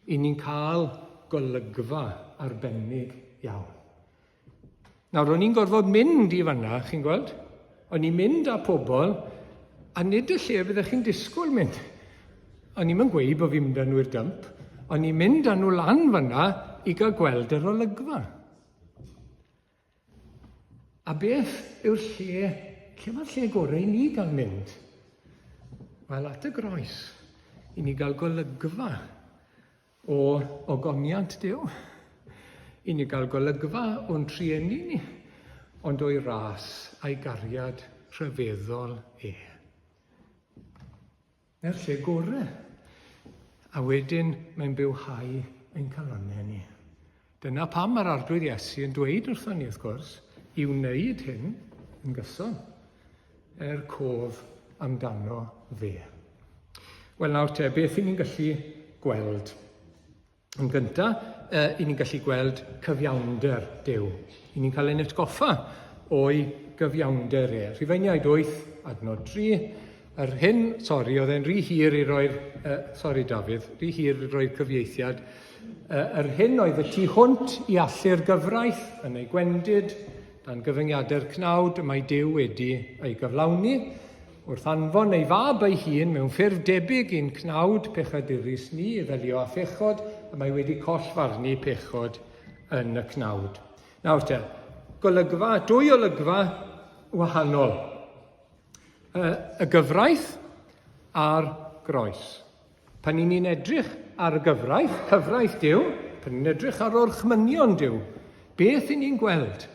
Speaker 1: i ni'n cael golygfa arbennig iawn. Nawr, o'n i'n gorfod mynd i fanna, chi'n gweld? O'n i'n mynd â pobl, a nid y lle fyddech chi'n disgwyl mynd. O'n i'n gweud bod fi'n mynd â nhw i'r dymp, o'n i'n mynd â nhw lan fanna i gael gweld yr olygfa. A beth yw'r lle, lle mae'r lle gorau i ni gael mynd? Wel, at y groes, i ni gael golygfa o ogoniant Duw. I ni gael golygfa o'n trueni ni, ond o'i ras a'i gariad rhyfeddol e. Na'r lle gore. A wedyn mae'n bywhau ein calonnau ni. Dyna pam mae'r Arglwydd Iesu yn dweud wrthon ni, wrth gwrs, i wneud hyn yn gyson, er cof amdano fe. Wel nawr te, beth i ni'n gallu gweld? Yn gyntaf, uh, i ni'n gallu gweld cyfiawnder Duw. I ni'n cael ein atgoffa o'i gyfiawnder e. Rhufeiniaid 8, adnod 3. Yr hyn, sori, oedd e'n rhy hir i roi'r, uh, sori Dafydd, rhy hir i roi'r cyfieithiad. Uh, yr hyn oedd y tu hwnt i allu'r gyfraith yn ei gwendid, dan gyfyngiadau'r cnawd, y mae Duw wedi ei gyflawni, wrth anfon ei fab ei hun mewn ffurf debyg i'n cnawd pechadurus ni i ddelio â phechod, y mae wedi collfarnu pechod yn y cnawd. Nawr te, golygfa, dwy olygfa wahanol. Y gyfraith a'r groes. Pan ni'n ni'n edrych ar y gyfraith, cyfraith Duw, pan ni'n edrych ar orchmynion Duw, beth i ni'n gweld?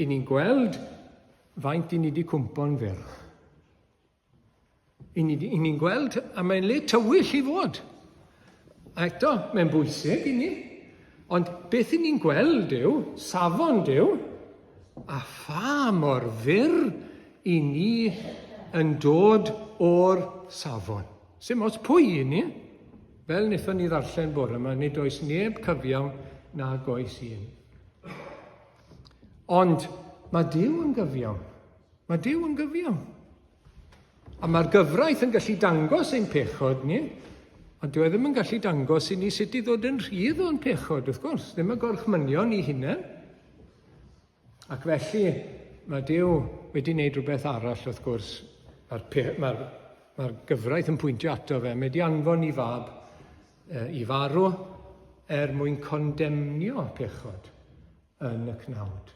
Speaker 1: I ni'n gweld faint i ni wedi cwmpo'n fyr. I ni'n ni gweld, a mae'n le tywyll i fod. A eto, mae'n bwysig i ni. Ond beth i ni'n gweld yw safon Duw, a pha mor fyr i ni yn dod o'r safon. Sim ots pwy i ni. Fel wnaethon ni ddarllen bore yma, nid oes neb cyfiawn nag oes un. Ond mae Duw yn gyfiawn. Mae Duw yn gyfiawn. A mae'r gyfraith yn gallu dangos ein pechod ni, ond dyw e ddim yn gallu dangos i ni sut i ddod yn rhydd o'n pechod, wrth gwrs, ddim y gorchmynion i hunain. Ac felly, mae Duw wedi wneud rhywbeth arall, wrth gwrs. Mae'r mae mae gyfraith yn pwyntio ato fe. Mae wedi anfon i fab e, i farw er mwyn condemnio pechod yn y cnawd.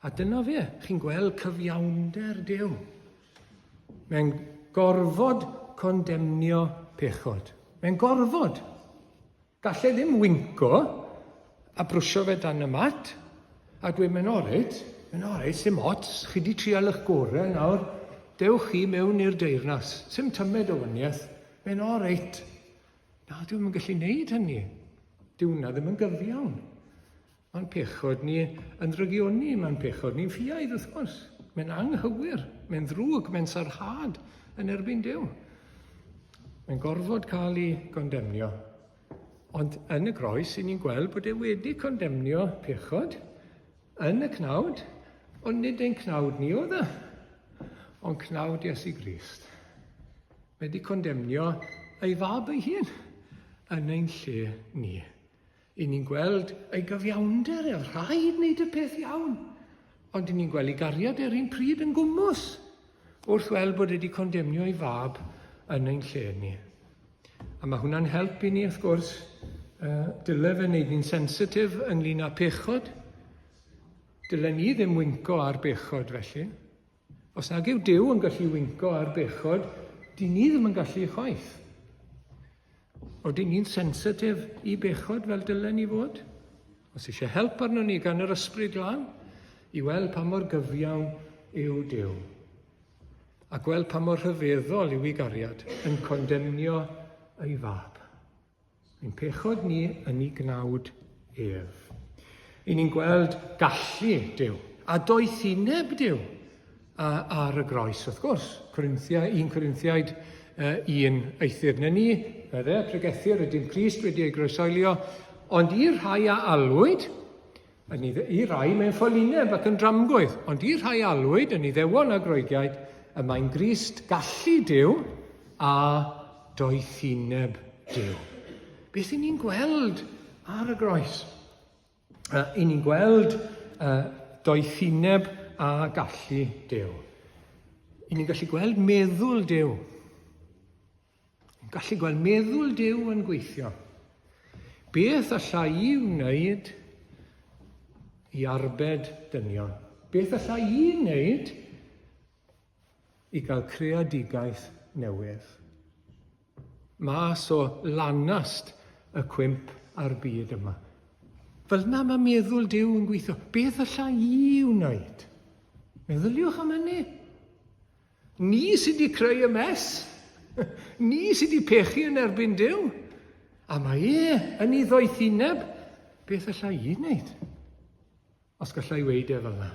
Speaker 1: A dyna fe, chi'n gweld cyfiawnder Duw. Mae'n gorfod condemnio pechod. Mae'n gorfod. Gallai ddim winco a brwsio fe dan y mat a dweud mae'n oreit, mae'n oreit, sim ots, chi di trial eich gorau nawr, dewch chi mewn i'r deyrnas, sim tymed o wyniaeth, mae'n oreit. Na, dwi'n yn gallu neud hynny. Dyw hwnna ddim yn gyfiawn. Mae'n pechod ni yn ddrygioni, mae'n pechod ni'n ffiaidd wrth gwrs. Mae'n anghywir, mae'n ddrwg, mae'n sarhad yn erbyn Duw. Mae'n gorfod cael ei gondemnio. Ond yn y groes, i ni'n gweld bod e wedi condemnio pechod yn y cnawd, ond nid ein cnawd ni oedd e, ond cnawd Iesu Grist. Mae wedi condemnio ei fab ei hun yn ein lle ni. I ni'n gweld ei gyfiawnder e, rhaid wneud y peth iawn. Ond i ni'n gweld ei gariad e'r un pryd yn gwmws wrth weld bod wedi condemnio ei fab yn ein lle ni. A mae hwnna'n help i ni, wrth gwrs. Uh, dyle fe wneud ni'n sensitif ynglyn â pechod. Dyle ni ddim winco ar bechod felly. Os nag yw Duw yn gallu winco ar bechod, dyn ni ddim yn gallu chwaith. Odyn ni'n sensitif i bechod fel dylen ni fod? Os eisiau help arno ni gan yr Ysbryd Glân i weld pa mor gyfiawn yw Duw a gweld pa mor rhyfeddol yw ei gariad yn condemnio ei fab. Ein pechod ni yn ei gnawd ef. I ni'n gweld gallu Duw a doethineb Duw ar y groes, wrth gwrs. Corinthia, 1 Corinthiaid 1 eithr na ni, fydde, pregethir ydym Crist wedi ei groesoelio, ond i'r rhai a alwyd, Yn i, i rai mae'n ffolineb ac yn dramgwydd, ond i'r rhai alwyd yn Iddewon a Groegiaid, y mae'n Grist gallu Duw a doethineb Duw. Beth i ni'n gweld ar y groes? I ni'n gweld doethineb a gallu Duw. I ni'n gallu gweld meddwl Duw. Yn gallu gweld meddwl Duw yn gweithio. Beth alla i wneud i arbed dynion? Beth alla i wneud i gael creadigaeth newydd? Mas o lanast y cwymp a'r byd yma. Fel yna mae meddwl Duw yn gweithio. Beth alla i wneud? Meddyliwch am hynny. Ni sydd wedi creu y mess. Ni sydd wedi pechu yn erbyn Duw. A mae e yn ei ddoethineb. Beth allai i wneud? Os gallai weid e fel yna.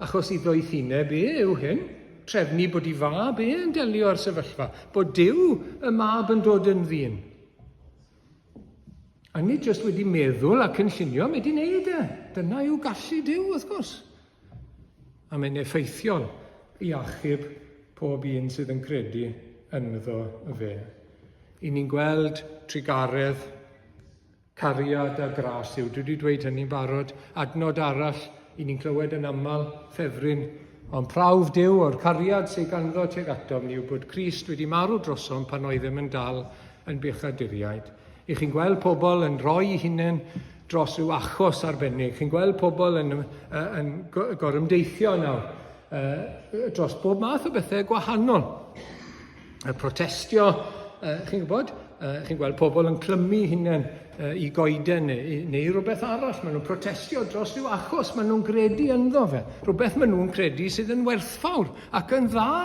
Speaker 1: Achos i ddoethineb e yw hyn. Trefnu bod i fab e yn delio â'r sefyllfa. Bod Duw y mab yn dod yn ddyn. A nid jyst wedi meddwl a cynllunio, mae wedi wneud e. Dyna yw gallu Duw, wrth gwrs. A mae'n effeithiol i achub pob un sydd yn credu ynddo fe. I ni'n gweld trugaredd, cariad a gras yw. Dwi wedi dweud hynny'n barod. Adnod arall i ni'n clywed yn aml, ffefryn, ond prawf Duw o'r cariad sydd ganddo tuag atom ni yw bod Crist wedi marw drosom pan oeddem yn dal yn bechaduriaid. I chi'n gweld pobl yn rhoi eu hunain dros ryw achos arbennig. Chi'n gweld pobl yn, yn gorymdeithio nawr dros bob math o bethau gwahanol. Y protestio, chi'n gwybod, chi'n gweld pobl yn clymu hunain i goeden neu, neu rhywbeth arall. Maen nhw'n protestio dros ryw achos maen nhw'n gredu ynddo fe. Rhywbeth maen nhw'n credu sydd yn werthfawr ac yn dda.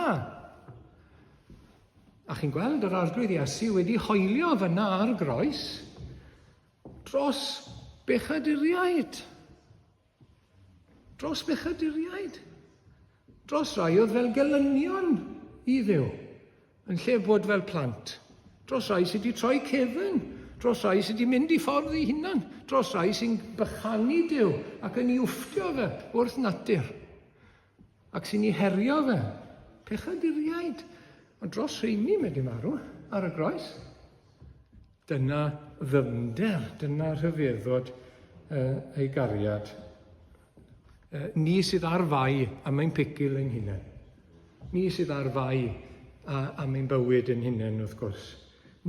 Speaker 1: A chi'n gweld yr Arglwydd Iesu wedi hoelio fyna ar groes dros bechaduriaid. Dros bechaduriaid. Dros rai oedd fel gelynion i Dduw, yn lle bod fel plant. Dros rai sydd wedi troi cefn, dros rai sydd wedi mynd i ffordd ei hunan, dros rai sy'n bychanu Duw ac yn ei wfftio fe wrth natur. Ac sy'n ei herio fe. Pechaduriaid. Ond dros rheini mae di marw ar y groes. Dyna ddyfnder, dyna rhyfeddod uh, ei gariad. Uh, ni sydd ar fai am ein picil ein hunain. Ni sydd ar fai a, am ein bywyd ein hunain, wrth gwrs.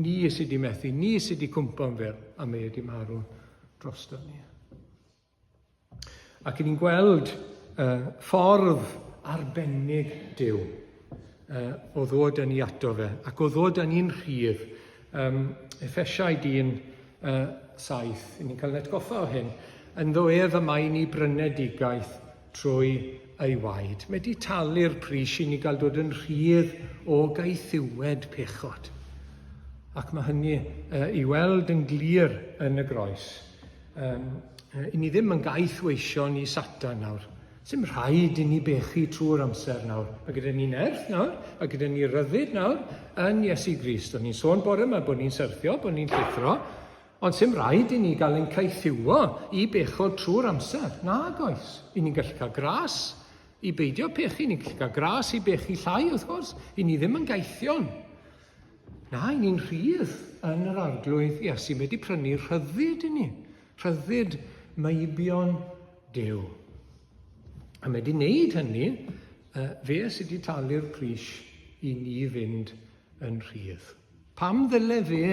Speaker 1: Ni sydd wedi methu, ni sydd wedi cwmpo'n fyr, a mae wedi marw drosto ni. Ac ni'n gweld uh, ffordd arbennig Duw uh, o ddod â ni ato fe, ac o ddod â ni'n rhydd. Um, Effesiaid 1, uh, 7, ni'n cael ein atgoffa o hyn. Ynddo ef y mae ni brynedigaeth trwy ei waed. Mae wedi talu'r pris i ni gael dod yn rhydd o gaethiwed pechod. Ac mae hynny uh, i weld yn glir yn y groes. Um, I ni ddim yn gaeth weision i Satan nawr. Sym rhaid i ni bechu trwy'r amser nawr. Mae gyda ni nerth nawr, mae gyda ni ryddid nawr yn Iesu Grist. O'n ni'n sôn bore yma bod ni'n syrthio, bod ni'n llithro, ond sym rhaid i ni gael ein caethiwo i bechod trwy'r amser. Nag oes. I ni'n gallu cael gras i beidio pechu, ni'n gallu cael gras i bechu llai wrth gwrs. I ni ddim yn gaethion. Na, i ni'n rhydd yn yr Arglwydd Iesu. Mae wedi prynu rhyddid i ni. Rhyddid meibion Duw. A mae wedi wneud hynny, fe sydd wedi talu'r pris i ni fynd yn rhydd. Pam ddyle fe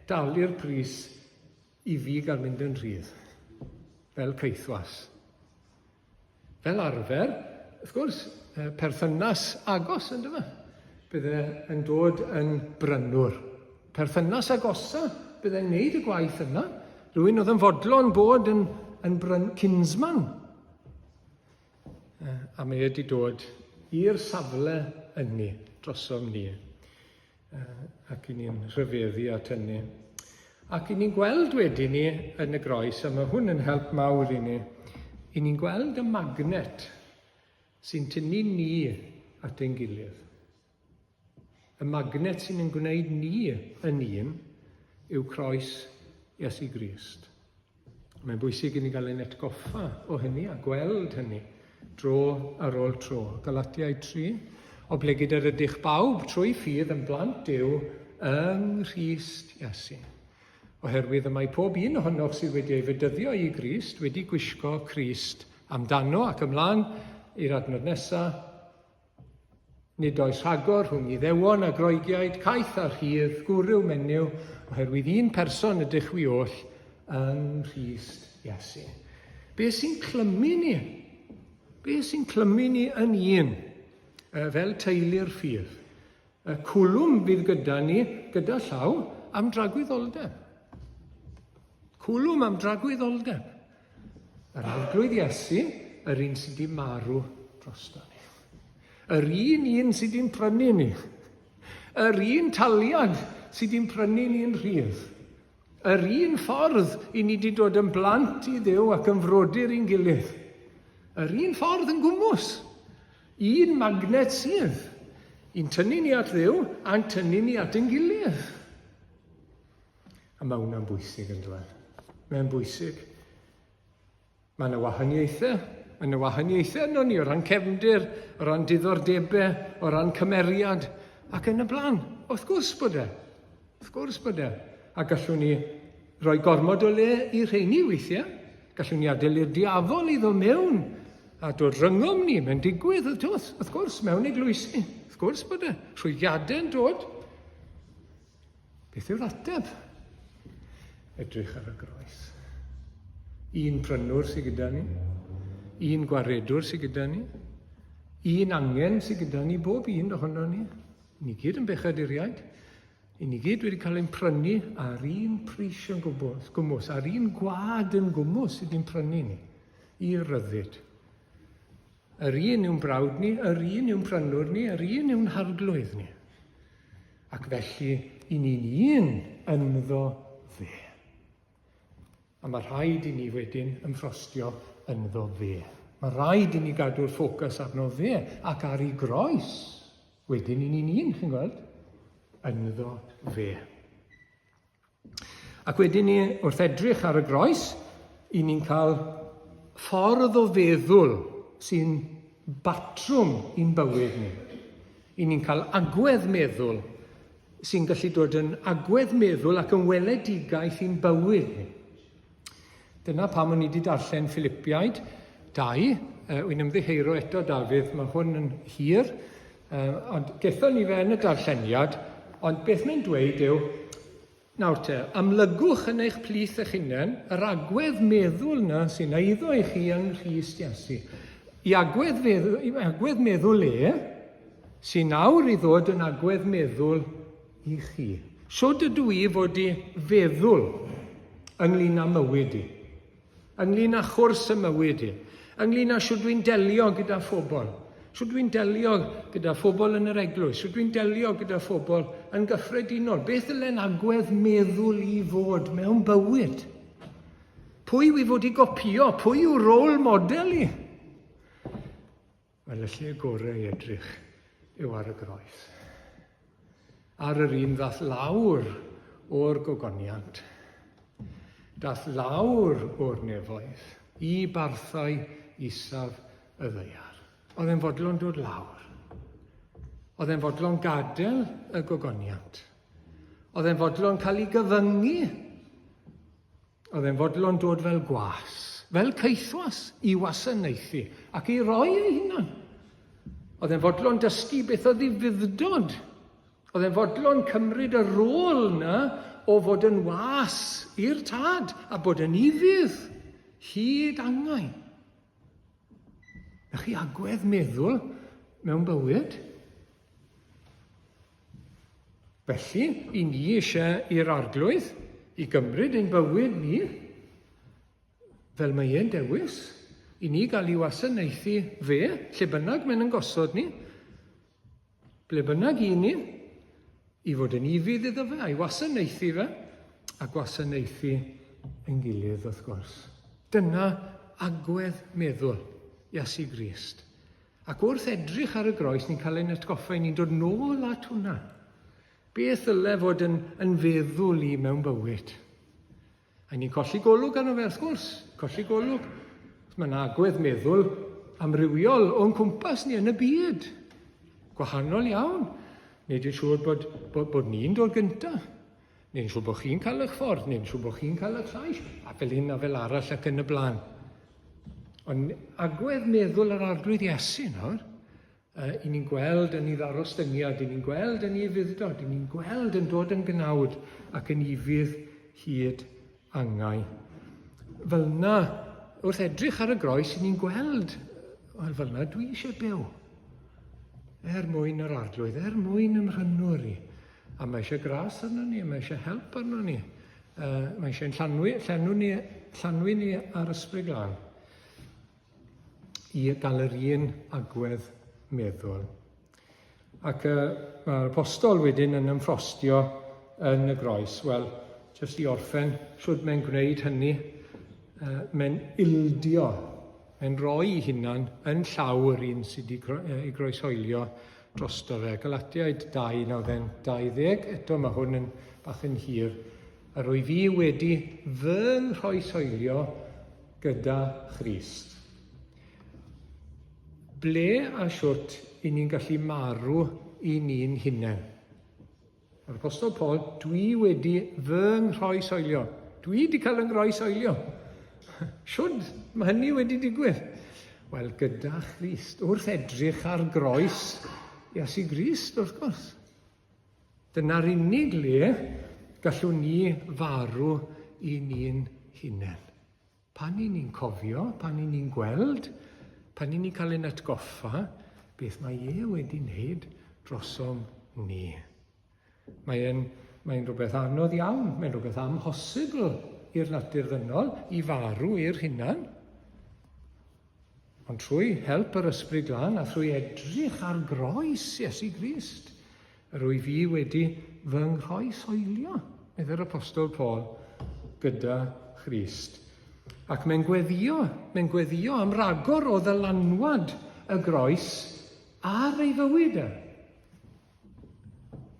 Speaker 1: dalu'r pris i fi gael mynd yn rhydd? Fel caethwas. Fel arfer, wrth gwrs, perthynas agos, yn dyfa? Bydde yn dod yn brynwr. Perthynas agosa, bydde'n neud y gwaith yna. Rhywun oedd yn fodlon bod yn, yn bryn, kinsman. A mae wedi dod i'r safle ynni drosom ni. Ac i ni'n rhyfeddu at hynny. Ac i ni'n gweld wedyn ni yn y groes, a mae hwn yn help mawr i ni, i ni'n gweld y magnet sy'n tynnu ni at ein gilydd. Y magnet sy'n ein gwneud ni yn un yw croes Iesu Grist. Mae'n bwysig i ni gael ein atgoffa o hynny a gweld hynny dro ar ôl tro. Galatiaid 3. Oblegid yr ydych bawb trwy ffydd yn blant Duw yng Nghrist Iesu. Oherwydd y mae pob un ohonoch sydd wedi ei fedyddio i Grist wedi gwisgo Crist amdano ac ymlaen i'r adnod nesaf Nid oes rhagor rhwng Iddewon a Groegiaid, caeth a rhydd, gwryw, menyw, oherwydd un person ydych chwi oll yng Nghrist Iesu. Be sy'n clymu ni? Be sy'n clymu ni yn un, fel teulu'r ffydd? Y cwlwm fydd gyda ni, gyda llaw, am dragwyddoldeb. Cwlwm am dragwyddoldeb. Yr Arglwydd Iesu, yr un sydd wedi marw drosto ni. Yr un un sydd wedi'n prynu ni. Yr un taliad sydd wedi'n prynu ni'n rhydd. Yr un ffordd i ni wedi dod yn blant i Dduw ac yn frodyr i'n gilydd. Yr un ffordd yn gwmws. Un magnet sydd. I'n tynnu ni at Dduw a'n tynnu ni at ein gilydd. A mae hwnna'n bwysig yn dweud. Mae'n bwysig. Mae yna wahaniaethau. Mae yna wahaniaethau yno ni o ran cefndir, o ran diddordebau, o ran cymeriad, ac yn y blaen. Wrth gwrs bod e. Wrth gwrs bod e. A gallwn ni roi gormod o le i rheini weithiau. Gallwn ni adael i'r diafol i ddod mewn a dod rhyngom ni. Mae'n digwydd, wrth gwrs, wrth gwrs, mewn eglwysi. Wrth gwrs bod e. Rhwygiadau'n dod. Beth yw'r ateb? Edrych ar y groes. Un prynwr sydd gyda ni, un gwaredwr sydd gyda ni, un angen sydd gyda ni, bob un ohono ni. Ni gyd yn bechaduriaid. I ni gyd wedi cael ein prynu ar un pris yn gwmws, gwmws, ar un gwad yn gwmws sydd wedi'n prynu ni i ryddid. Yr un yw'n brawd ni, yr un yw'n prynwr ni, yr un yw'n harglwydd ni. Ac felly, i ni'n un ynddo fe. A mae rhaid i ni wedyn ymffrostio ynddo fe. Mae rhaid i ni gadw'r ffocws arno fe ac ar ei groes. Wedyn i ni'n un, chi'n gweld, ynddo fe. Ac wedyn ni, wrth edrych ar y groes, i ni'n cael ffordd o feddwl sy'n batrwm i'n bywyd ni. I ni'n cael agwedd meddwl sy'n gallu dod yn agwedd meddwl ac yn weledigaeth i'n bywyd ni. Dyna pam o'n i wedi darllen Philipiaid 2. Wy'n ymddiheuro eto, Dafydd, mae hwn yn hir, ond gethon ni fe yn y darlleniad, ond beth mae'n dweud yw, nawr te, amlygwch yn eich plith eich hunain yr agwedd meddwl na sy'n eiddo i chi yng Nghrist Iesu. I agwedd, feddwl, i agwedd meddwl e, sy'n nawr i ddod yn agwedd meddwl i chi. Shwd ydw i fod i feddwl ynglyn â mywyd i? Ynglyn â chwrs y mywyd i? Ynglyn â shwd dwi'n delio gyda phobl? Shwd dwi'n delio gyda phobl yn yr eglwys? Shwd dwi'n delio gyda phobl yn gyffredinol? Beth ddyle'n agwedd meddwl i fod mewn bywyd? Pwy wi fod i gopïo? Pwy yw rôl model i? Wel, y lle gorau i edrych yw ar y groes. Ar yr un ddath lawr o'r gogoniant. Dath lawr o'r nefoedd i barthau isaf y ddaear. Oedd e'n fodlon dod lawr. Oedd e'n fodlon gadael y gogoniant. Oedd e'n fodlon cael ei gyfyngu. Oedd e'n fodlon dod fel gwas, fel caethwas i wasanaethu ac i roi ei hunan. Oedd e'n fodlon dysgu beth oedd ufudd-dod. Oedd e'n fodlon cymryd y rôl na o fod yn was i'r tad a bod yn ufudd hyd angau. Na chi agwedd meddwl mewn bywyd? Felly, i ni eisiau i'r Arglwydd i gymryd ein bywyd ni, fel mae e'n dewis, i ni gael ei wasanaethu fe, lle bynnag mae'n yn gosod ni, ble bynnag i ni, i fod yn ufudd iddo fe, a'i wasanaethu fe, a gwasanaethu ein gilydd, wrth gwrs. Dyna agwedd meddwl Iesu Grist. Ac wrth edrych ar y groes, ni'n cael ein atgoffa, ni'n dod nôl at hwnna. Beth ddyle fod yn, yn feddwl i mewn bywyd? A ni'n colli golwg arno fe, wrth gwrs, colli golwg. Mae yna agwedd meddwl amrywiol o'n cwmpas ni yn y byd. Gwahanol iawn. Nid yn siŵr bod, bod, bod ni'n dod gyntaf. Neu'n siŵr bod chi'n cael eich ffordd, neu'n siŵr bod chi'n cael eich llais, a fel hyn a fel arall ac yn y blaen. Ond agwedd meddwl yr Arglwydd Iesu nawr, uh, i ni'n gweld yn ei ddarostyngiad, i ni'n gweld yn ei ufudd-dod, i ni'n gweld yn dod yn gnawd ac yn ufudd hyd angau. Fel yna, wrth edrych ar y groes, i ni'n gweld, wel fel yna, dwi eisiau byw. Er mwyn yr Arglwydd, er mwyn ymrhynwr i. A mae eisiau gras arno ni, mae eisiau help arno ni. Uh, mae eisiau'n llanwi, llenw ni, llanwi ni ar Ysbryd Glân i gael yr un agwedd meddwl. Ac uh, mae'r apostol wedyn yn ymffrostio yn y groes. Wel, jyst i orffen, siwr mae'n gwneud hynny, uh, mae'n ildio, mae'n rhoi ei hunan yn llaw yr un sydd wedi ei groeshoelio drosto fe. Galatiaid 2, nawdden 20, eto mae hwn yn bach yn hir. Yr wyf fi wedi fy nghroeshoelio gyda Christ. Ble a shwt i ni'n gallu marw i ni'n hunain? Mae'r Apostol Paul, dwi wedi fy nghroesoelio. Dwi wedi cael yng nghroesoelio. Shwd mae hynny wedi digwydd? Wel, gyda Christ, wrth edrych ar groes Iesu Grist, wrth gwrs. Dyna'r unig le gallwn ni farw i ni'n hunain. Pan 'y ni'n cofio, pan 'y ni'n gweld, pan 'y ni'n cael ein atgoffa beth mae e wedi wneud drosom ni. Mae'n mae rhywbeth anodd iawn, mae'n rhywbeth amhosibl i'r natur ddynol i farw i'r hunan. Ond trwy help yr Ysbryd Glân a thrwy edrych ar groes Iesu Grist, yr wyf fi wedi fy nghroeshoelio, meddai'r Apostol Paul, gyda Christ. Ac mae'n gweddio, mae'n gweddio am ragor o ddylanwad y groes ar ei fywyd e.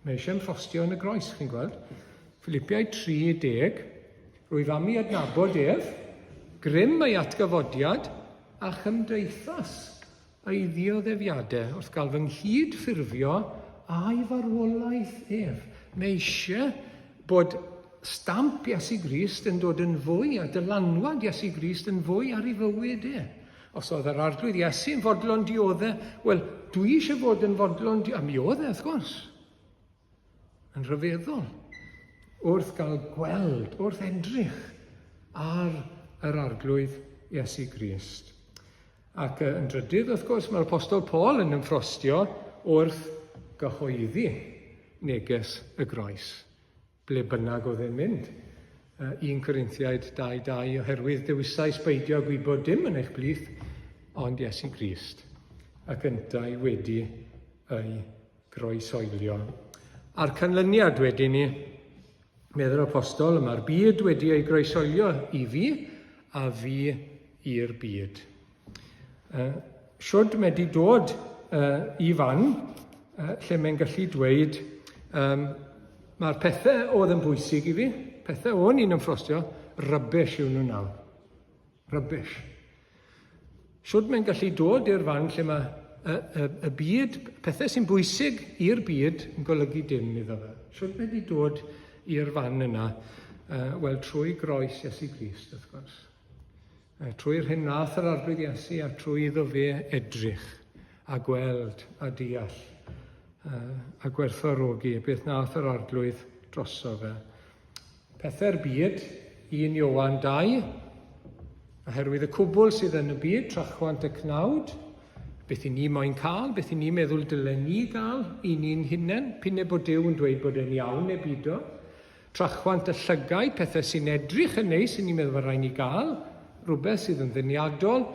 Speaker 1: Mae eisiau ymffrostio yn y groes, chi'n gweld. Philippiaid 30, rwyf am i adnabod ef, grym ei atgyfodiad a chymdeithas ei ddioddefiadau wrth gael fy nghyd-ffurfio a'i farwolaeth ef. Mae eisiau bod stamp Iesu Grist yn dod yn fwy a dylanwad Iesu Grist yn fwy ar ei fywyd e. Os oedd yr Arglwydd Iesu yn fodlon diodde, wel, dwi eisiau fod yn fodlon diodde, a mi oedd e, wrth gwrs. Yn rhyfeddol, wrth gael gweld, wrth edrych ar yr Arglwydd Iesu Grist. Ac yn drydydd, wrth gwrs, mae'r Apostol Paul yn ymffrostio wrth gyhoeddi neges y groes. Ble bynnag oedd e'n mynd. 1 Corinthiaid 2:2 Oherwydd dewisais beidio â gwybod dim yn eich plith, ond Iesu Grist, ac yntau wedi ei groesoelio. A'r canlyniad wedyn ni, meddai'r apostol, y mae'r byd wedi ei groesoelio i fi, a fi i'r byd. Shwd mae 'di dod i fan lle mae'n gallu dweud um, mae'r pethau oedd yn bwysig i fi, pethau o'n i'n ymffrostio, rubbish yw nhw nawr. Rubbish. Shwd mae'n gallu dod i'r fan lle mae y, y, y byd, pethau sy'n bwysig i'r byd yn golygu dim iddo fe. Shwd mae wedi dod i'r fan yna? Wel, trwy groes Iesu Grist, wrth gwrs. Trwy'r hyn wnaeth yr Arglwydd Iesu a trwy iddo fe edrych a gweld a deall a gwerthfawrogi beth wnaeth yr Arglwydd droso fe. Pethau'r byd, 1 Ioan 2, oherwydd y cwbl sydd yn y byd, trachwant y cnawd, beth i ni moyn cael, beth i ni meddwl dylen ni gael i ni'n hunain, p'un bod Duw yn dweud bod e'n iawn neu bido. Trachwant y llygaid, pethau sy'n edrych yn neis, 'yn ni'n meddwl mae rhaid ni gael rhywbeth sydd yn ddeniadol,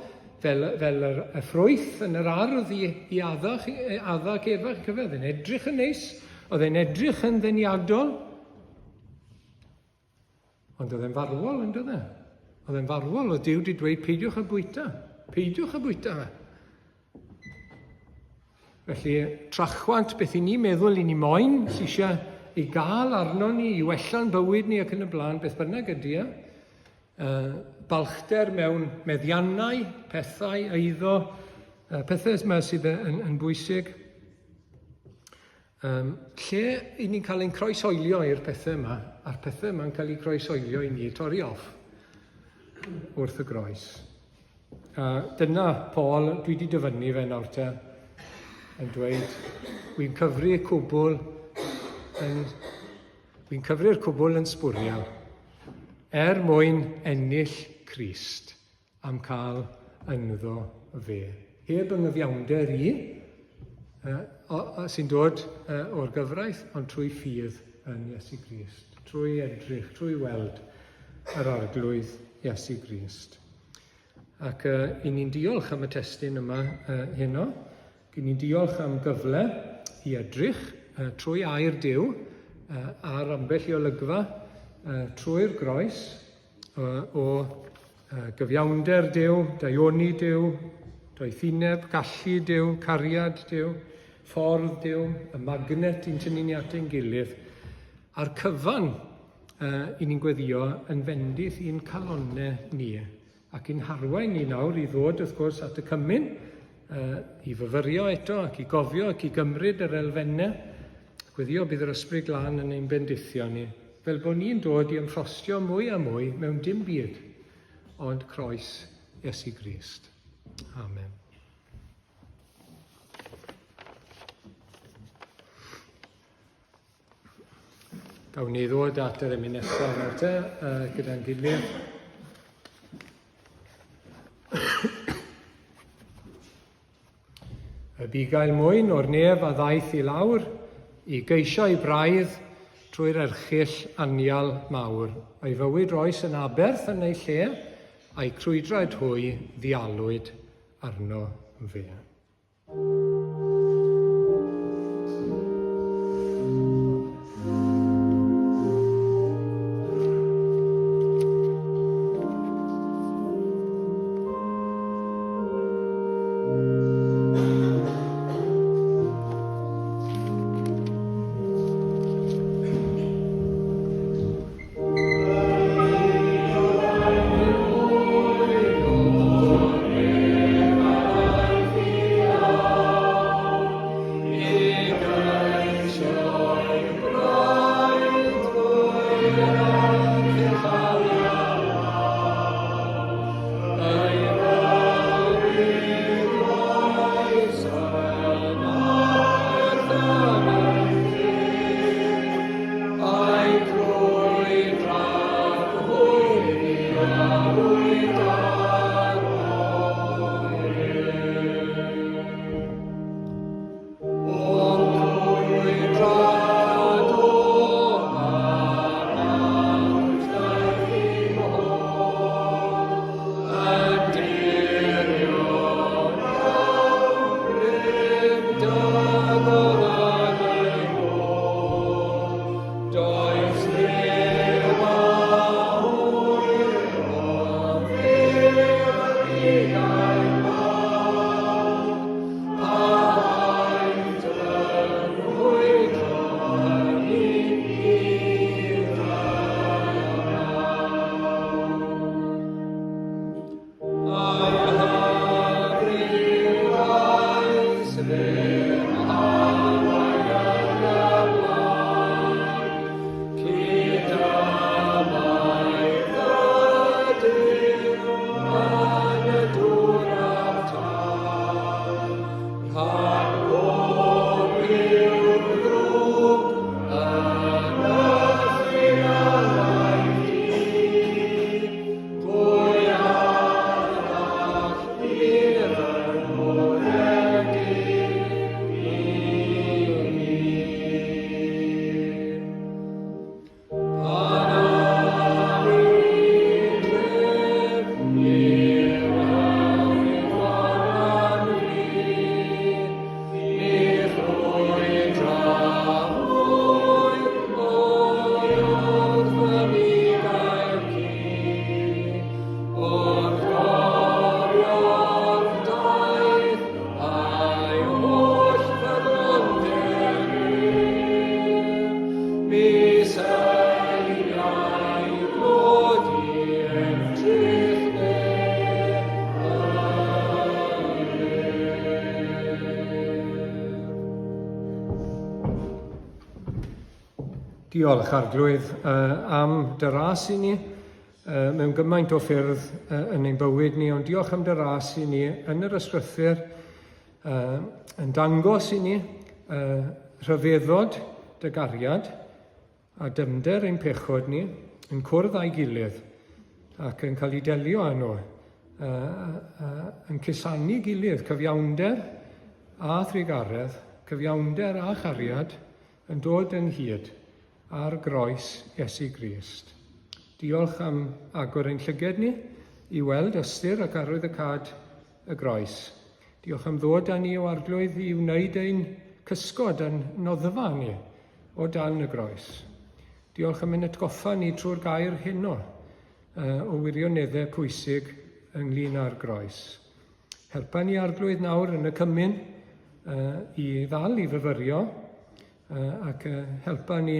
Speaker 1: fel, fel yr, y ffrwyth yn yr ardd i, i Adda, Adda ac Efa, chi'n cofio, oedd e'n edrych yn neis, oedd e'n edrych yn ddeniadol, ond oedd e'n farwol, yn dod e? Oedd e'n farwol, oedd Duw wedi dweud, peidiwch â bwyta, peidiwch â bwyta fe. Felly, trachwant beth i ni meddwl i ni moyn, sy'n eisiau ei gael arno ni, i wella'n bywyd ni ac yn y blaen, beth bynnag ydy e. Balchder mewn meddiannau, pethau, eiddo, pethau yma sydd yn, yn bwysig. Um, lle i ni'n cael ein croesoelio i'r pethau yma, a'r pethau yma'n cael eu croesoelio i ni, torri off wrth y groes. A dyna Paul, dwi wedi dyfynnu fe nawr te, yn dweud, wy'n cyfri y cwbl yn, wy'n cyfri'r cwbl yn sbwriel, er mwyn ennill Crist am cael ynddo fe. Heb yng nghyfiawnder i, uh, sy'n dod uh, o'r gyfraith, ond trwy ffydd yn Iesu Grist, trwy edrych, trwy weld yr Arglwydd Iesu Grist. Ac uh, i ni'n diolch am y testun yma uh, heno. I ni'n diolch am gyfle i edrych uh, trwy air Duw uh, ar ambell i olygfa uh, trwy'r groes uh, o uh, gyfiawnder Duw, daioni Duw, doethineb, gallu Duw, cariad Duw, ffordd Duw, y magnet i'n tynnu ni at ein gilydd, a'r cyfan uh, i ni'n gweddio yn fendith i'n calonnau ni ac i'n harwain ni nawr i ddod wrth gwrs at y cymun. i fyfyrio eto ac i gofio ac i gymryd yr elfennau. Gweddio bydd yr Ysbryd Glân yn ein bendithio ni, fel bod ni'n dod i ymffrostio mwy a mwy mewn dim byd ond croes Iesu Grist. Amen. Gawn ni ddod at yr emyn nesaf nawr te, uh, gyda'n gilydd. Y bugail mwyn o'r nef a ddaeth i lawr i geisio ei braidd trwy'r erchyll anial mawr. Ei fywyd roes yn aberth yn ei lle, a'i crwydraid hwy ddialwyd arno fe. Diolch, Arglwydd, am dy ras i ni mewn gymaint o ffyrdd yn ein bywyd ni, ond diolch am dy ras i ni yn yr ysgrythur yn dangos i ni rhyfeddod dy gariad a dyfnder ein pechod ni yn cwrdd â'i gilydd ac yn cael ei delio â nhw, yn cusanu gilydd, cyfiawnder a thrugaredd, cyfiawnder a chariad yn dod ynghyd ar groes Iesu Grist. Diolch am agor ein llyged ni i weld ystyr ac arwyddocâd y groes. Diolch am ddod â ni o Arglwydd i wneud ein cysgod a'n noddfa ni o dan y groes. Diolch am ein atgoffa ni trwy'r gair heno o wirioneddau pwysig ynglyn â'r groes. Helpa ni Arglwydd nawr yn y cymun i ddal i fyfyrio ac helpa ni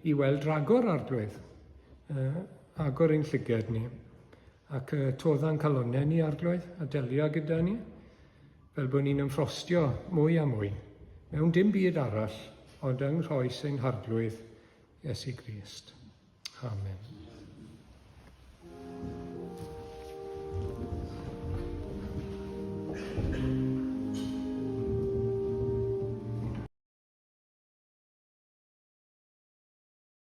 Speaker 1: i weld ragor Arglwydd. Agor ein llyged ni ac todda'n calonnau ni Arglwydd a delio gyda ni. fel bod ni'n ymffrostio mwy a mwy mewn dim byd arall ond yng nghroes ein Harglwydd Iesu Grist. Amen.